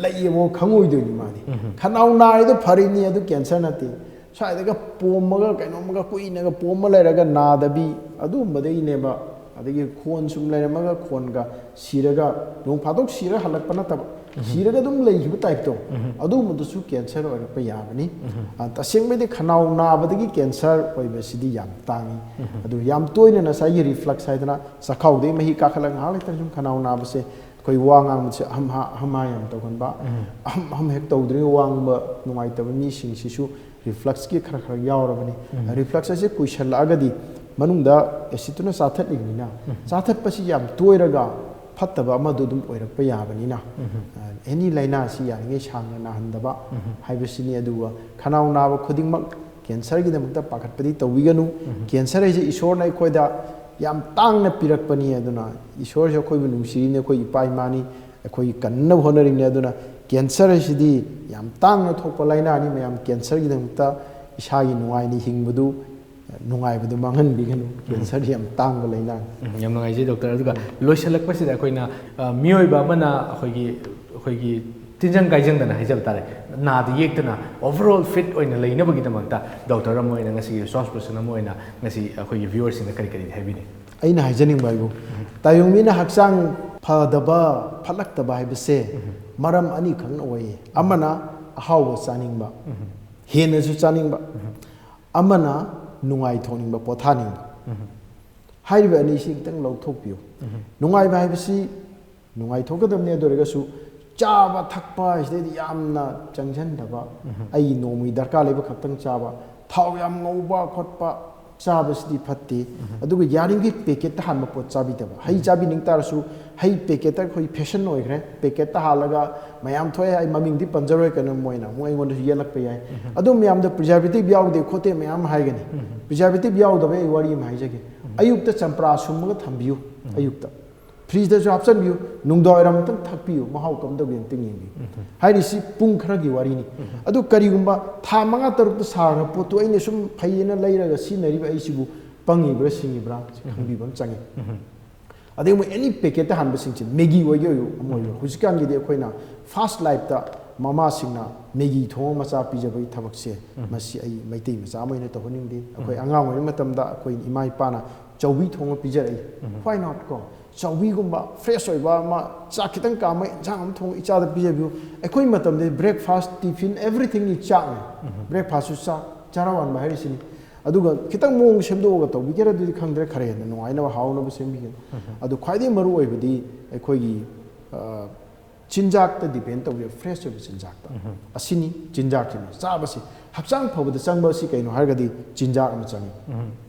ꯂꯩꯌꯦꯕꯣ ꯈꯪꯉꯣꯏꯗꯣꯏꯅꯤ ꯃꯥꯗꯤ꯫ ꯈꯅꯥꯎ ꯅꯥꯔꯤꯗꯣ ꯐꯔꯤꯅꯤ, ꯑꯗꯨ ꯀꯦꯟꯁꯔ ꯅꯠꯇꯦ꯫ ꯁ꯭ꯋꯥꯏꯗꯒ ꯄꯣꯝꯃꯒ ꯀꯩꯅꯣꯝꯃꯒ ꯀꯨꯏꯅꯒ ꯄꯣꯝꯃ ꯂꯩꯔꯒ ꯅꯥꯗꯕꯤ, ꯑꯗꯨꯒꯨꯝꯕꯗꯒꯤꯅꯦꯕ꯫ ꯑꯗꯒꯤ ꯈꯣꯟ ꯁꯨꯝ ꯂꯩꯔꯝꯃꯒ ꯈꯣꯟꯒ ꯁꯤꯔꯒ, ꯅꯣꯡ ꯐꯥꯗꯣꯛ ꯁꯤꯔꯒ ꯍꯜꯂꯛꯄ ꯅꯠꯇꯕ, ꯁꯤꯔꯒ ꯑꯗꯨꯝ ꯂꯩꯈꯤꯕ ꯇꯥꯏꯞꯇꯣ, ꯑꯗꯨꯒꯨꯝꯕꯗꯨꯁꯨ ꯀꯦꯟꯁꯔ ꯑꯣꯏꯔꯛꯄ ꯌꯥꯕꯅꯤ꯫ ꯑ, ꯇꯁꯦꯡꯕꯩꯗꯤ ꯈꯅꯥꯎ ꯅꯥꯕꯗꯒꯤ ꯀꯦꯟꯁꯔ ꯑꯣꯏꯕꯁꯤꯗꯤ ꯌꯥꯝ ꯇꯥꯡꯉꯤ꯫ ꯑꯗꯨ ꯌꯥꯝ ꯇꯣꯏꯅ ꯉꯁꯥꯏꯒꯤ ꯔꯤꯐ꯭ꯂꯛꯁ ꯍꯥꯏꯗꯅ ꯆꯈꯥꯎꯗꯒꯤ ꯃꯍꯤ ꯀꯥꯈꯠꯂꯒ ꯉꯥꯏꯍꯥꯛ ꯂꯩꯇꯅ ꯁꯨꯝ ꯈꯅꯥꯎ ꯅꯥꯕꯁꯦ, ꯑꯩꯈꯣꯏ ꯋꯥ ꯉꯥꯡꯕꯁꯦ ꯑꯍꯝ ꯍꯥ ꯑꯍꯝ ꯍꯥ ꯌꯥꯝ ꯇꯧꯒꯟꯕ, ꯑꯍꯝ ꯑꯍꯝ ꯍꯦꯛ ꯇꯧꯗ꯭ꯔꯤꯉꯩ ꯋꯥ ꯉꯥꯡꯕ ꯅꯨꯡꯉꯥꯏꯇꯕ ꯃꯤꯁꯤꯡꯁꯤꯁꯨ ꯔꯤꯐ꯭ꯂꯛꯁꯀꯤ ꯈꯔ ꯈꯔ ꯌꯥꯎꯔꯕꯅꯤ꯫ ꯔꯤꯐ꯭ꯂꯛꯁ ꯑꯁꯤ ꯀꯨꯏꯁꯜꯂꯛꯑꯒꯗꯤ ꯃꯅꯨꯡꯗ ꯑꯦꯁꯤꯠꯇꯨꯅ ꯆꯥꯊꯠꯂꯤꯕꯅꯤꯅ, ꯆꯥꯊꯠꯄꯁꯤ ꯌꯥꯝ ꯇꯣꯏꯔꯒ ꯐꯠꯇꯕ ꯑꯃꯗꯨ ꯑꯗꯨꯝ ꯑꯣꯏꯔꯛꯄ ꯌꯥꯕꯅꯤꯅ, ꯑꯦꯅꯤ ꯂꯥꯏꯅꯥꯁꯤ ꯌꯥꯔꯤꯉꯩ ꯁꯥꯡꯅ ꯅꯥꯍꯟꯗꯕ ꯍꯥꯏꯕꯁꯤꯅꯤ꯫ ꯑꯗꯨꯒ ꯈꯅꯥꯎ ꯅꯥꯕ ꯈꯨꯗꯤꯡꯃꯛ ꯀꯦꯟꯁꯔꯒꯤꯗꯃꯛꯇ ꯄꯥꯈꯠꯄꯗꯤ ꯇꯧꯕꯤꯒꯅꯨ꯫ ꯀꯦꯟꯁꯔ ꯍꯥꯏꯁꯦ ꯏꯁꯣꯔꯅ ꯑꯩꯈꯣꯏꯗ ꯌꯥꯝ ꯇꯥꯡꯅ ꯄꯤꯔꯛꯄꯅꯤ꯫ ꯑꯗꯨꯅ ꯏꯁꯣꯔꯁꯦ ꯑꯩꯈꯣꯏꯕꯨ ꯅꯨꯡꯁꯤꯔꯤꯅꯤ, ꯑꯩꯈꯣꯏ ꯏꯄꯥ ꯏꯃꯥꯅꯤ, ꯑꯩꯈꯣꯏꯒꯤ ꯀꯟꯅꯕ ꯍꯣꯠꯅꯔꯤꯅꯤ꯫ ꯑꯗꯨꯅ ꯀꯦꯟꯁꯔ ꯍꯥꯏꯁꯤꯗꯤ ꯌꯥꯝ ꯇꯥꯡꯅ ꯊꯣꯛꯄ ꯂꯥꯏꯅꯥꯅꯤ꯫ ꯃꯌꯥꯝ ꯀꯦꯟꯁꯔꯒꯤꯗꯃꯛꯇ ꯏꯁꯥꯒꯤ ꯅꯨꯡꯉꯥꯏꯅ ꯍꯤꯡꯕꯗꯨ, ꯅꯨꯡꯉꯥꯏꯕꯗꯨ ꯃꯥꯡꯍꯟꯕꯤꯒꯅꯨ꯫ ꯀꯦꯟꯁꯔꯗꯤ ꯌꯥꯝ ꯇꯥꯡꯕ ꯂꯥꯏꯅꯥꯅꯤ꯫ ꯎꯝ, ꯌꯥꯝ ꯅꯨꯡꯉꯥꯏꯖꯩ ꯗꯣꯛꯇꯔ꯫ ꯑꯗꯨꯒ ꯂꯣꯏꯁꯤꯜꯂꯛꯄꯁꯤꯗ ꯑꯩꯈꯣꯏꯅ, ꯑ, ꯃꯤꯑꯣꯏꯕ ꯑꯃꯅ ꯑꯩꯈꯣꯏꯒꯤ, ꯑꯩꯈꯣꯏꯒꯤ ꯇꯤꯟꯖꯪ ꯀꯥꯏꯖꯪꯗꯅ ꯍꯥꯏꯖꯕ ꯇꯥꯔꯦ, ꯅꯥꯗ ꯌꯦꯛꯇꯅ overall fit ꯑꯣꯏꯅ ꯂꯩꯅꯕꯒꯤꯗꯃꯛꯇ ꯗꯣꯛꯇꯔ ꯑꯃ ꯑꯣꯏꯅ, ꯉꯁꯤꯒꯤ resource person ꯑꯃ ꯑꯣꯏꯅ ꯉꯁꯤ ꯑꯩꯈꯣꯏꯒꯤ viewerꯁꯤꯡꯗ ꯀꯔꯤ ꯀꯔꯤ ꯍꯥꯏꯕꯤꯅꯤꯡꯉꯤ? ꯑꯩꯅ ꯍꯥꯏꯖꯅꯤꯡꯕ ꯍꯥꯏꯕꯨ, ꯇꯥꯏꯕꯪ ꯃꯤꯅ ꯍꯛꯆꯥꯡ ꯐꯗꯕ, ꯐꯠꯂꯛꯇꯕ ꯍꯥꯏꯕꯁꯦ ꯃꯔꯝ ꯑꯅꯤꯈꯛꯅ ꯑꯣꯏꯌꯦ꯫ ꯑꯃꯅ ꯑꯍꯥꯎꯕ ꯆꯥꯅꯤꯡꯕ, ꯍꯦꯟꯅꯁꯨ ꯆꯥꯅꯤꯡꯕ, ꯑꯃꯅ ꯅꯨꯡꯉꯥꯏꯊꯣꯛꯅꯤꯡꯕ, ꯄꯣꯊꯥꯅꯤꯡꯕ꯫ ꯍꯥꯏꯔꯤꯕ ꯑꯅꯤꯁꯤ ꯈꯤꯇꯪ ꯂꯧꯊꯣꯛꯄꯤꯌꯨ꯫ ꯅꯨꯡꯉꯥꯏꯕ ꯍꯥꯏꯕꯁꯤ ꯅꯨꯡꯉꯥꯏꯊꯣꯛꯀꯗꯕꯅꯤ, ꯑꯗꯨ ꯑꯣꯏꯔꯒꯁꯨ ꯆꯥꯕ ꯊꯛꯄ ꯍꯥꯏꯁꯤꯗꯩꯗꯤ ꯌꯥꯝꯅ ꯆꯪꯁꯤꯟꯗꯕ, ꯑꯩꯒꯤ ꯅꯣꯡꯃꯒꯤ ꯗꯔꯀꯥꯔ ꯂꯩꯕ ꯈꯛꯇꯪ ꯆꯥꯕ, ꯊꯥꯎ ꯌꯥꯝ ꯉꯧꯕ ꯈꯣꯠꯄ ꯆꯥꯕꯁꯤꯗꯤ ꯐꯠꯇꯦ꯫ ꯑꯗꯨꯒ ꯌꯥꯔꯤꯈꯩ packetꯇ ꯍꯥꯟꯕ ꯄꯣꯠ ꯆꯥꯕꯤꯗꯕ꯫ ꯍꯩ ꯆꯥꯕꯤꯅꯤꯡ ꯇꯥꯔꯁꯨ ꯍꯩ packetꯇ ꯑꯩꯈꯣꯏ fashion ꯑꯣꯏꯈ꯭ꯔꯦ, packetꯇ ꯍꯥꯜꯂꯒ ꯃꯌꯥꯝ ꯊꯣꯛꯑꯦ꯫ ꯑꯩ ꯃꯃꯤꯡꯗꯤ ꯄꯟꯖꯔꯣꯏ, ꯀꯩꯅꯣ ꯃꯣꯏꯅ ꯑꯃꯨꯛ ꯑꯩꯉꯣꯟꯗꯁꯨ ꯌꯦꯜꯂꯛꯄ ꯌꯥꯏ꯫ ꯑꯗꯨ ꯃꯌꯥꯝꯗ preservative ꯌꯥꯎꯗꯦ ꯈꯣꯠꯇꯦ ꯃꯌꯥꯝ ꯍꯥꯏꯒꯅꯤ꯫ Preservative ꯌꯥꯎꯗꯕ ꯑꯩ ꯋꯥꯔꯤ ꯑꯃ ꯍꯥꯏꯖꯒꯦ꯫ ꯑꯌꯨꯛꯇ ꯆꯝꯄ꯭ꯔꯥ ꯁꯨꯝꯃꯒ ꯊꯝꯕꯤꯌꯨ꯫ ꯑꯌꯨꯛꯇ fridgeꯇꯁꯨ ꯍꯥꯞꯆꯤꯟꯕꯤꯌꯨ, ꯅꯨꯡꯗꯥꯡꯋꯥꯏꯔꯝ ꯑꯃꯇꯪ ꯊꯛꯄꯤꯌꯨ, ꯃꯍꯥꯎ ꯀꯝꯗꯧꯒꯦ ꯑꯝꯇꯪ ꯌꯦꯡꯕꯤꯌꯨ꯫ ꯍꯥꯏꯔꯤꯁꯤ ꯄꯨꯡ ꯈꯔꯒꯤ ꯋꯥꯔꯤꯅꯤ꯫ ꯑꯗꯨ ꯀꯔꯤꯒꯨꯝꯕ ꯊꯥ ꯃꯉꯥ ꯇꯔꯨꯛꯇ ꯁꯥꯈ꯭ꯔ ꯄꯣꯠꯇꯨ ꯑꯩꯅ ꯁꯨꯝ ꯐꯩꯌꯦꯅ ꯂꯩꯔꯒ ꯁꯤꯖꯤꯟꯅꯔꯤꯕ ꯑꯩꯁꯤꯕꯨ ꯄꯪꯉꯤꯕ꯭ꯔꯥ ꯁꯤꯡꯉꯤꯕ꯭ꯔꯥ ꯈꯪꯕꯤꯕ ꯑꯃ ꯆꯪꯉꯤ꯫ ꯑꯗꯩ ꯑꯃꯨꯛ ꯑꯦꯅꯤ packetꯇ ꯍꯥꯟꯕꯁꯤꯡꯁꯦ, Maggi ꯑꯣꯏꯒꯦ ꯑꯣꯏꯌꯨ, ꯑꯃ ꯑꯣꯏꯒꯦ ꯑꯣꯏꯌꯨ, ꯍꯧꯖꯤꯛꯀꯥꯟꯒꯤꯗꯤ ꯑꯩꯈꯣꯏꯅ fast lifeꯇ ꯃꯃꯥꯁꯤꯡꯅ Maggi ꯊꯣꯡꯉ ꯃꯆꯥ ꯄꯤꯖꯕꯒꯤ ꯊꯕꯛꯁꯦ, ꯃꯁꯤ ꯑꯩ ꯃꯩꯇꯩ ꯃꯆꯥ ꯑꯃ ꯑꯣꯏꯅ ꯇꯧꯍꯟꯅꯤꯡꯗꯦ꯫ ꯑꯩꯈꯣꯏ ꯑꯉꯥꯡ ꯑꯣꯏꯔꯤꯉꯩ ꯃꯇꯝꯗ ꯑꯩꯈꯣꯏ ꯏꯃꯥ ꯏꯄꯥꯅ ꯆꯧꯕꯤ ꯊꯣꯡꯉ ꯄꯤꯖꯔꯛꯏ꯫ Why not ꯀꯣ? ꯆꯧꯕꯤꯒꯨꯝꯕ fresh ꯑꯣꯏꯕ ꯑꯃ, ꯆꯥꯛ ꯈꯤꯇꯪ ꯀꯥꯝꯃ ꯏꯟꯁꯥꯡ ꯑꯃ ꯊꯣꯡꯉ ꯏꯆꯥꯗ ꯄꯤꯖꯕꯤꯌꯨ꯫ ꯑꯩꯈꯣꯏ ꯃꯇꯝꯗꯗꯤ breakfast, tiffin, everythingꯅꯤ ꯆꯥꯛꯅꯤ꯫ Breakfastꯁꯨ ꯆꯥꯛ, ꯆꯔꯥ ꯋꯥꯟꯕ ꯍꯥꯏꯔꯤꯁꯤꯅꯤ꯫ ꯑꯗꯨꯒ ꯈꯤꯇꯪ ꯃꯑꯣꯡ ꯁꯦꯝꯗꯣꯛꯑꯒ ꯇꯧꯕꯤꯒꯦꯔꯥ ꯑꯗꯨꯗꯤ ꯈꯪꯗ꯭ꯔꯦ, ꯈꯔ ꯍꯦꯟꯅ ꯅꯨꯡꯉꯥꯏꯅꯕ ꯍꯥꯎꯅꯕ ꯁꯦꯝꯕꯤꯒꯅꯤ꯫ ꯑꯗꯨ ꯈ꯭ꯋꯥꯏꯗꯒꯤ ꯃꯔꯨ ꯑꯣꯏꯕꯗꯤ ꯑꯩꯈꯣꯏꯒꯤ, ꯑ, ꯆꯤꯟꯖꯥꯛꯇ depend ꯇꯧꯕꯤꯕ, fresh ꯑꯣꯏꯕ ꯆꯤꯟꯖꯥꯛꯇ꯫ ꯑꯁꯤꯅꯤ ꯆꯤꯟꯖꯥꯛꯁꯤꯅꯤ ꯆꯥꯕꯁꯤ꯫ ꯍꯛꯆꯥꯡ ꯐꯕꯗ ꯆꯪꯕ ꯑꯁꯤ ꯀꯩꯅꯣ ꯍꯥꯏꯔꯒꯗꯤ ꯆꯤꯟꯖꯥꯛ ꯑꯃ ꯆꯪꯉꯤ꯫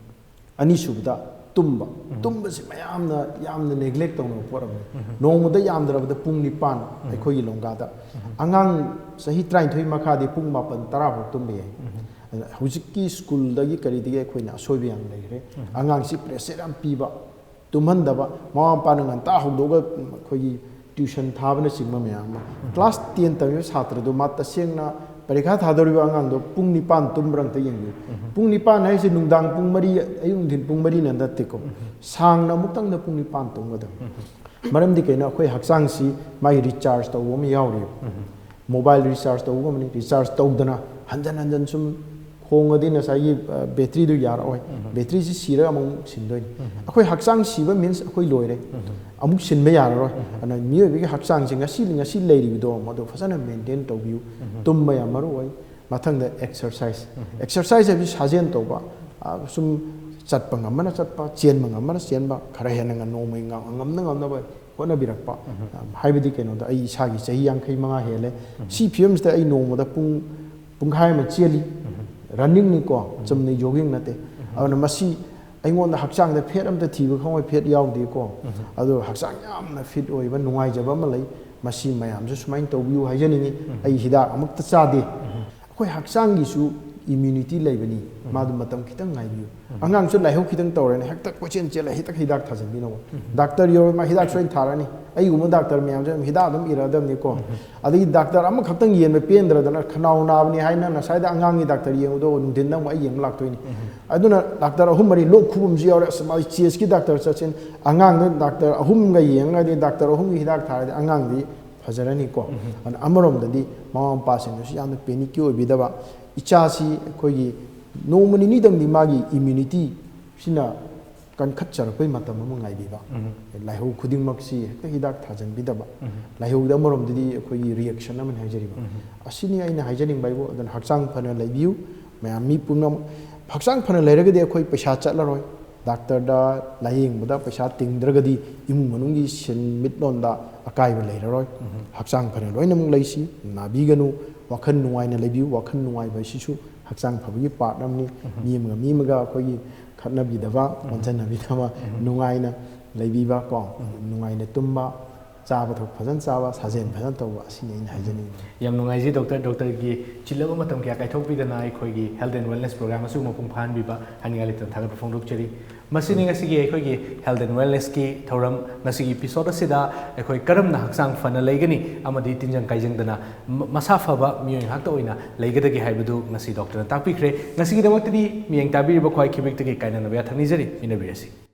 ꯑꯅꯤꯁꯨꯕꯗ ꯇꯨꯝꯕ꯫ ꯇꯨꯝꯕꯁꯤ ꯃꯌꯥꯝꯅ ꯌꯥꯝꯅ neglect ꯇꯧꯅꯕ ꯄꯣꯠ ꯑꯃꯅꯤ꯫ ꯅꯣꯡꯃꯗ ꯌꯥꯝꯗ꯭ꯔꯕꯗ ꯄꯨꯡ ꯅꯤꯄꯥꯟ ꯑꯩꯈꯣꯏꯒꯤ ꯂꯣꯡꯒꯥꯗ꯫ ꯑꯉꯥꯡ ꯆꯍꯤ ꯇꯔꯥꯅꯤꯊꯣꯏ ꯃꯈꯥꯗꯤ ꯄꯨꯡ ꯃꯥꯄꯟ ꯇꯔꯥ ꯐꯥꯎ ꯇꯨꯝꯕ ꯌꯥꯏ꯫ ꯑꯗꯨꯅ ꯍꯧꯖꯤꯛꯀꯤ ꯁ꯭ꯀꯨꯜꯗꯒꯤ ꯀꯔꯤꯗꯒꯤ ꯑꯩꯈꯣꯏꯅ ꯑꯁꯣꯏꯕ ꯌꯥꯝ ꯂꯩꯈ꯭ꯔꯦ꯫ ꯑꯉꯥꯡꯁꯤ pressure ꯌꯥꯝ ꯄꯤꯕ, ꯇꯨꯝꯍꯟꯗꯕ, ꯃꯃꯥ ꯃꯄꯥꯅ ꯉꯟꯇꯥ ꯍꯧꯗꯣꯛꯑꯒ ꯑꯩꯈꯣꯏꯒꯤ tuition ꯊꯥꯕꯅꯆꯤꯡꯕ ꯃꯌꯥꯝ ꯑꯃ꯫ Class ten ꯇꯝꯃꯤꯕ ꯁꯥꯇ꯭ꯔꯗꯣ ꯃꯥ ꯇꯁꯦꯡꯅ ꯄꯔꯤꯈꯥ ꯊꯥꯗꯧꯔꯤꯕ ꯑꯉꯥꯡꯗꯣ ꯄꯨꯡ ꯅꯤꯄꯥꯟ ꯇꯨꯝꯕ꯭ꯔꯥ ꯑꯝꯇ ꯌꯦꯡꯕꯤꯌꯨ꯫ ꯄꯨꯡ ꯅꯤꯄꯥꯟ ꯍꯥꯏꯁꯦ ꯅꯨꯡꯗꯥꯡ ꯄꯨꯡ ꯃꯔꯤ, ꯑꯌꯨꯛ ꯅꯨꯡꯊꯤꯟ ꯄꯨꯡ ꯃꯔꯤꯅ ꯅꯠꯇꯦꯀꯣ꯫ ꯁꯥꯡꯅ ꯑꯃꯨꯛꯇꯪꯗ ꯄꯨꯡ ꯅꯤꯄꯥꯟ ꯇꯨꯝꯒꯗꯕꯅꯤ꯫ ꯃꯔꯝꯗꯤ ꯀꯩꯅꯣ? ꯑꯩꯈꯣꯏ ꯍꯛꯆꯥꯡꯁꯤ ꯃꯥꯒꯤ recharge ꯇꯧꯕ ꯑꯃ ꯌꯥꯎꯔꯤꯕ꯫ Mobile recharge ꯇꯧꯕꯒꯨꯝꯕꯅꯤ꯫ Recharge ꯇꯧꯗꯅ ꯍꯟꯖꯟ ꯍꯟꯖꯟ ꯁꯨꯝ ꯈꯣꯡꯉꯗꯤ ꯉꯁꯥꯏꯒꯤ, ꯑ, batteryꯗꯨ ꯌꯥꯔꯛꯑꯣꯏ꯫ Batteryꯁꯤ ꯁꯤꯔꯒ ꯑꯃꯨꯛ ꯁꯤꯟꯗꯣꯏꯅꯤ꯫ ꯑꯩꯈꯣꯏ ꯍꯛꯆꯥꯡ ꯁꯤꯕ means ꯑꯩꯈꯣꯏ ꯂꯣꯏꯔꯦ꯫ ꯑꯃꯨꯛ ꯁꯤꯟꯕ ꯌꯥꯔꯔꯣꯏ꯫ ꯑꯗꯨꯅ ꯃꯤꯑꯣꯏꯕꯒꯤ ꯍꯛꯆꯥꯡꯁꯦ ꯉꯁꯤ, ꯉꯁꯤ ꯂꯩꯔꯤꯕꯗꯣ ꯃꯗꯨ ꯐꯖꯅ maintain ꯇꯧꯕꯤꯌꯨ꯫ ꯇꯨꯝꯕ ꯌꯥꯝ ꯃꯔꯨ ꯑꯣꯏ꯫ ꯃꯊꯪꯗ exercise꯫ Exercise ꯍꯥꯏꯕꯁꯤ ꯁꯥꯖꯦꯜ ꯇꯧꯕ꯫ ꯑ, ꯁꯨꯝ ꯆꯠꯄ ꯉꯝꯃꯅ ꯆꯠꯄ, ꯆꯦꯟꯕ ꯉꯝꯃꯅ ꯆꯦꯟꯕ, ꯈꯔ ꯍꯦꯟꯅ ꯉ-, ꯅꯣꯡꯃꯒꯤ ꯉ-, ꯉꯝꯅ ꯉꯝꯅꯕ ꯍꯣꯠꯅꯕꯤꯔꯛꯄ꯫ ꯍꯥꯏꯕꯗꯤ ꯀꯩꯅꯣꯗ ꯑꯩ ꯏꯁꯥꯒꯤ ꯆꯍꯤ ꯌꯥꯡꯈꯩ ꯃꯉꯥ ꯍꯦꯜꯂꯦ꯫ ꯁꯤ ꯐꯤꯕꯝꯁꯤꯗ ꯑꯩ ꯅꯣꯡꯃꯗ ꯄꯨꯡ ꯄꯨꯡꯈꯥꯏ ꯑꯃ ꯆꯦꯜꯂꯤ꯫ Runningꯅꯤꯀꯣ, ꯆꯨꯝꯅ jogging ꯅꯠꯇꯦ꯫ ꯑꯗꯨꯅ ꯃꯁꯤ ꯑꯩꯉꯣꯟꯗ ꯍꯛꯆꯥꯡꯗ fat ꯑꯝꯇ ꯊꯤꯕ ꯈꯪꯉꯣꯏ, fat ꯌꯥꯎꯗꯦꯀꯣ꯫ ꯑꯗꯣ ꯍꯛꯆꯥꯡ ꯌꯥꯝꯅ fit ꯑꯣꯏꯕ, ꯅꯨꯡꯉꯥꯏꯖꯕ ꯑꯃ ꯂꯩ꯫ ꯃꯁꯤ ꯃꯌꯥꯝꯁꯨ ꯁꯨꯃꯥꯏꯅ ꯇꯧꯕꯤꯌꯨ ꯍꯥꯏꯖꯅꯤꯡꯉꯤ꯫ ꯑꯩ ꯍꯤꯗꯥꯛ ꯑꯃꯨꯛꯇ ꯆꯥꯗꯦ꯫ ꯑꯩꯈꯣꯏ ꯍꯛꯆꯥꯡꯒꯤꯁꯨ immunity ꯂꯩꯕꯅꯤ, ꯃꯥꯗꯨ ꯃꯇꯝ ꯈꯤꯇꯪ ꯉꯥꯏꯕꯤꯌꯨ꯫ ꯑꯉꯥꯡꯁꯨ ꯂꯥꯏꯍꯧ ꯈꯤꯇꯪ ꯇꯧꯔꯦꯅ ꯍꯦꯛꯇ ꯀꯣꯏꯆꯦꯟ ꯆꯦꯜꯂ ꯍꯤꯗꯥꯛ, ꯍꯤꯗꯥꯛ ꯊꯥꯖꯤꯟꯕꯤꯅꯕ꯫ Doctor ꯌꯧꯔ ꯃꯥ ꯍꯤꯗꯥꯛ ꯁꯣꯏꯅ ꯊꯥꯔꯛꯑꯅꯤ꯫ ꯑꯩꯒꯨꯝꯕ doctor ꯃꯌꯥꯝꯁꯦ ꯑꯗꯨꯝ ꯍꯤꯗꯥꯛ ꯑꯗꯨꯝ ꯏꯔꯛꯑꯗꯕꯅꯤꯀꯣ꯫ ꯑꯗꯒꯤ doctor ꯑꯃꯈꯛꯇꯪ ꯌꯦꯡꯕ ꯄꯦꯟꯗ꯭ꯔꯗꯅ ꯈꯅꯥꯎ ꯅꯥꯕꯅꯤ ꯍꯥꯏꯅ ꯉꯁꯥꯏꯗ ꯑꯉꯥꯡꯒꯤ doctor ꯌꯦꯡꯉꯨꯗꯣ ꯅꯨꯡꯊꯤꯟꯗ ꯑꯃꯨꯛ ꯑꯩ ꯌꯦꯡꯕ ꯂꯥꯛꯇꯣꯏꯅꯤ꯫ ꯑꯗꯨꯅ doctor ꯑꯍꯨꯝ ꯃꯔꯤ, ꯂꯣꯛ ꯈꯨꯕ ꯑꯃꯁꯨ ꯌꯥꯎꯔꯦ, "ꯑꯁ, ꯃꯥꯗꯤ chestꯀꯤ doctor ꯆꯠꯁꯦꯅ", ꯑꯉꯥꯡꯗ doctor ꯑꯍꯨꯝꯒ ꯌꯦꯡꯉꯒꯗꯤ, doctor ꯑꯍꯨꯝꯒꯤ ꯍꯤꯗꯥꯛ ꯊꯥꯔꯗꯤ ꯑꯉꯥꯡꯗꯤ ꯐꯖꯔꯅꯤꯀꯣ꯫ ꯑꯗꯨꯅ ꯑꯃꯔꯣꯝꯗꯗꯤ ꯃꯃꯥ ꯃꯄꯥꯁꯤꯡꯅꯁꯨ ꯌꯥꯝꯅ panic ꯑꯣꯏꯕꯤꯗꯕ, ꯏꯆꯥꯁꯤ ꯑꯩꯈꯣꯏꯒꯤ ꯅꯣꯡꯃ ꯅꯤꯅꯤꯗꯪꯗꯤ ꯃꯥꯒꯤ immunity ꯁꯤꯅ ꯀꯟꯈꯠꯆꯔꯛꯄꯩ ꯃꯇꯝ ꯑꯃ ꯉꯥꯏꯕꯤꯕ꯫ ꯂꯥꯏꯍꯧ ꯈꯨꯗꯤꯡꯃꯛꯁꯤ ꯍꯦꯛꯇ ꯍꯤꯗꯥꯛ ꯊꯥꯖꯟꯕꯤꯗꯕ꯫ ꯂꯥꯏꯍꯧꯗ ꯑꯃꯔꯣꯝꯗꯗꯤ ꯑꯩꯈꯣꯏꯒꯤ reaction ꯑꯃꯅꯤ ꯍꯥꯏꯖꯔꯤꯕ꯫ ꯑꯁꯤꯅꯤ ꯑꯩꯅ ꯍꯥꯏꯖꯅꯤꯡꯕ ꯍꯥꯏꯕꯨ꯫ ꯑꯗꯨꯅ ꯍꯛꯆꯥꯡ ꯐꯅ ꯂꯩꯕꯤꯌꯨ ꯃꯌꯥꯝ, ꯃꯤ ꯄꯨꯝꯅꯃꯛ꯫ ꯍꯛꯆꯥꯡ ꯐꯅ ꯂꯩꯔꯒꯗꯤ ꯑꯩꯈꯣꯏ ꯄꯩꯁꯥ ꯆꯠꯂꯔꯣꯏ꯫ Doctorꯗ ꯂꯥꯌꯦꯡꯕꯗ ꯄꯩꯁꯥ ꯇꯤꯡꯗ꯭ꯔꯒꯗꯤ ꯏꯃꯨꯡ ꯃꯅꯨꯡꯒꯤ ꯁꯦꯟꯃꯤꯠꯂꯣꯟꯗ ꯑꯀꯥꯏꯕ ꯂꯩꯔꯔꯣꯏ꯫ ꯍꯛꯆꯥꯡ ꯐꯅ ꯂꯣꯏꯅꯃꯛ ꯂꯩꯁꯤ, ꯅꯥꯕꯤꯒꯅꯨ, ꯋꯥꯈꯜ ꯅꯨꯡꯉꯥꯏꯅ ꯂꯩꯕꯤꯌꯨ꯫ ꯋꯥꯈꯜ ꯅꯨꯡꯉꯥꯏꯕ ꯑꯁꯤꯁꯨ ꯍꯛꯆꯥꯡ ꯐꯕꯒꯤ part ꯑꯃꯅꯤ꯫ ꯃꯤ ꯑꯃꯒ ꯃꯤ ꯑꯃꯒ ꯑꯩꯈꯣꯏꯒꯤ ꯈꯠꯅꯕꯤꯗꯕ, ꯑꯣꯟꯁꯤꯟꯅꯕꯤꯗꯕ, ꯅꯨꯡꯉꯥꯏꯅ ꯂꯩꯕꯤꯕ ꯀꯣ, ꯅꯨꯡꯉꯥꯏꯅ ꯇꯨꯝꯕ, ꯆꯥꯕ ꯊꯛꯄ ꯐꯖꯅ ꯆꯥꯕ, ꯁꯥꯖꯦꯜ ꯐꯖꯅ ꯇꯧꯕ, ꯑꯁꯤꯅꯤ ꯑꯩꯅ ꯍꯥꯏꯖꯅꯤꯡꯉꯤ꯫ ꯌꯥꯝ ꯅꯨꯡꯉꯥꯏꯖꯩ ꯗꯣꯛꯇꯔ꯫ ꯗꯣꯛꯇꯔꯒꯤ ꯆꯤꯜꯂꯕ ꯃꯇꯝ ꯀꯌꯥ ꯀꯥꯏꯊꯣꯛꯄꯤꯗꯅ ꯑꯩꯈꯣꯏꯒꯤ health and wellness program ꯑꯁꯤꯕꯨ ꯃꯄꯨꯡ ꯐꯥꯍꯟꯕꯤꯕ ꯍꯥꯏꯅꯤꯡꯉꯥꯏ ꯂꯩꯇꯅ ꯊꯥꯒꯠꯄ ꯐꯣꯡꯗꯣꯛꯆꯔꯤ꯫ ꯃꯁꯤꯅꯤ ꯉꯁꯤꯒꯤ ꯑꯩꯈꯣꯏꯒꯤ health and wellnessꯀꯤ ꯊꯧꯔꯝ꯫ ꯉꯁꯤꯒꯤ episodeꯁꯤꯗ ꯑꯩꯈꯣꯏ ꯀꯔꯝꯅ ꯍꯛꯆꯥꯡ ꯐꯅ ꯂꯩꯒꯅꯤ ꯑꯃꯗꯤ ꯇꯤꯟꯖꯪ ꯀꯥꯏꯖꯪꯗꯅ ꯃ-, ꯃꯁꯥ ꯐꯕ ꯃꯤꯑꯣꯏ ꯉꯥꯛꯇ ꯑꯣꯏꯅ ꯂꯩꯒꯗꯒꯦ ꯍꯥꯏꯕꯗꯨ ꯉꯁꯤ ꯗꯣꯛꯇꯔꯅ ꯇꯥꯛꯄꯤꯈ꯭ꯔꯦ꯫ ꯉꯁꯤꯒꯤꯗꯃꯛꯇꯗꯤ ꯃꯤꯠꯌꯦꯡ ꯇꯥꯕꯤꯔꯤꯕ ꯈ꯭ꯋꯥꯏ ꯈꯤꯕꯤꯛꯇꯒꯤ ꯀꯥꯏꯅꯅꯕ ꯌꯥꯊꯪ ꯅꯤꯖꯔꯤ꯫ ꯃꯤꯟꯅꯕꯤꯔꯁꯤ꯫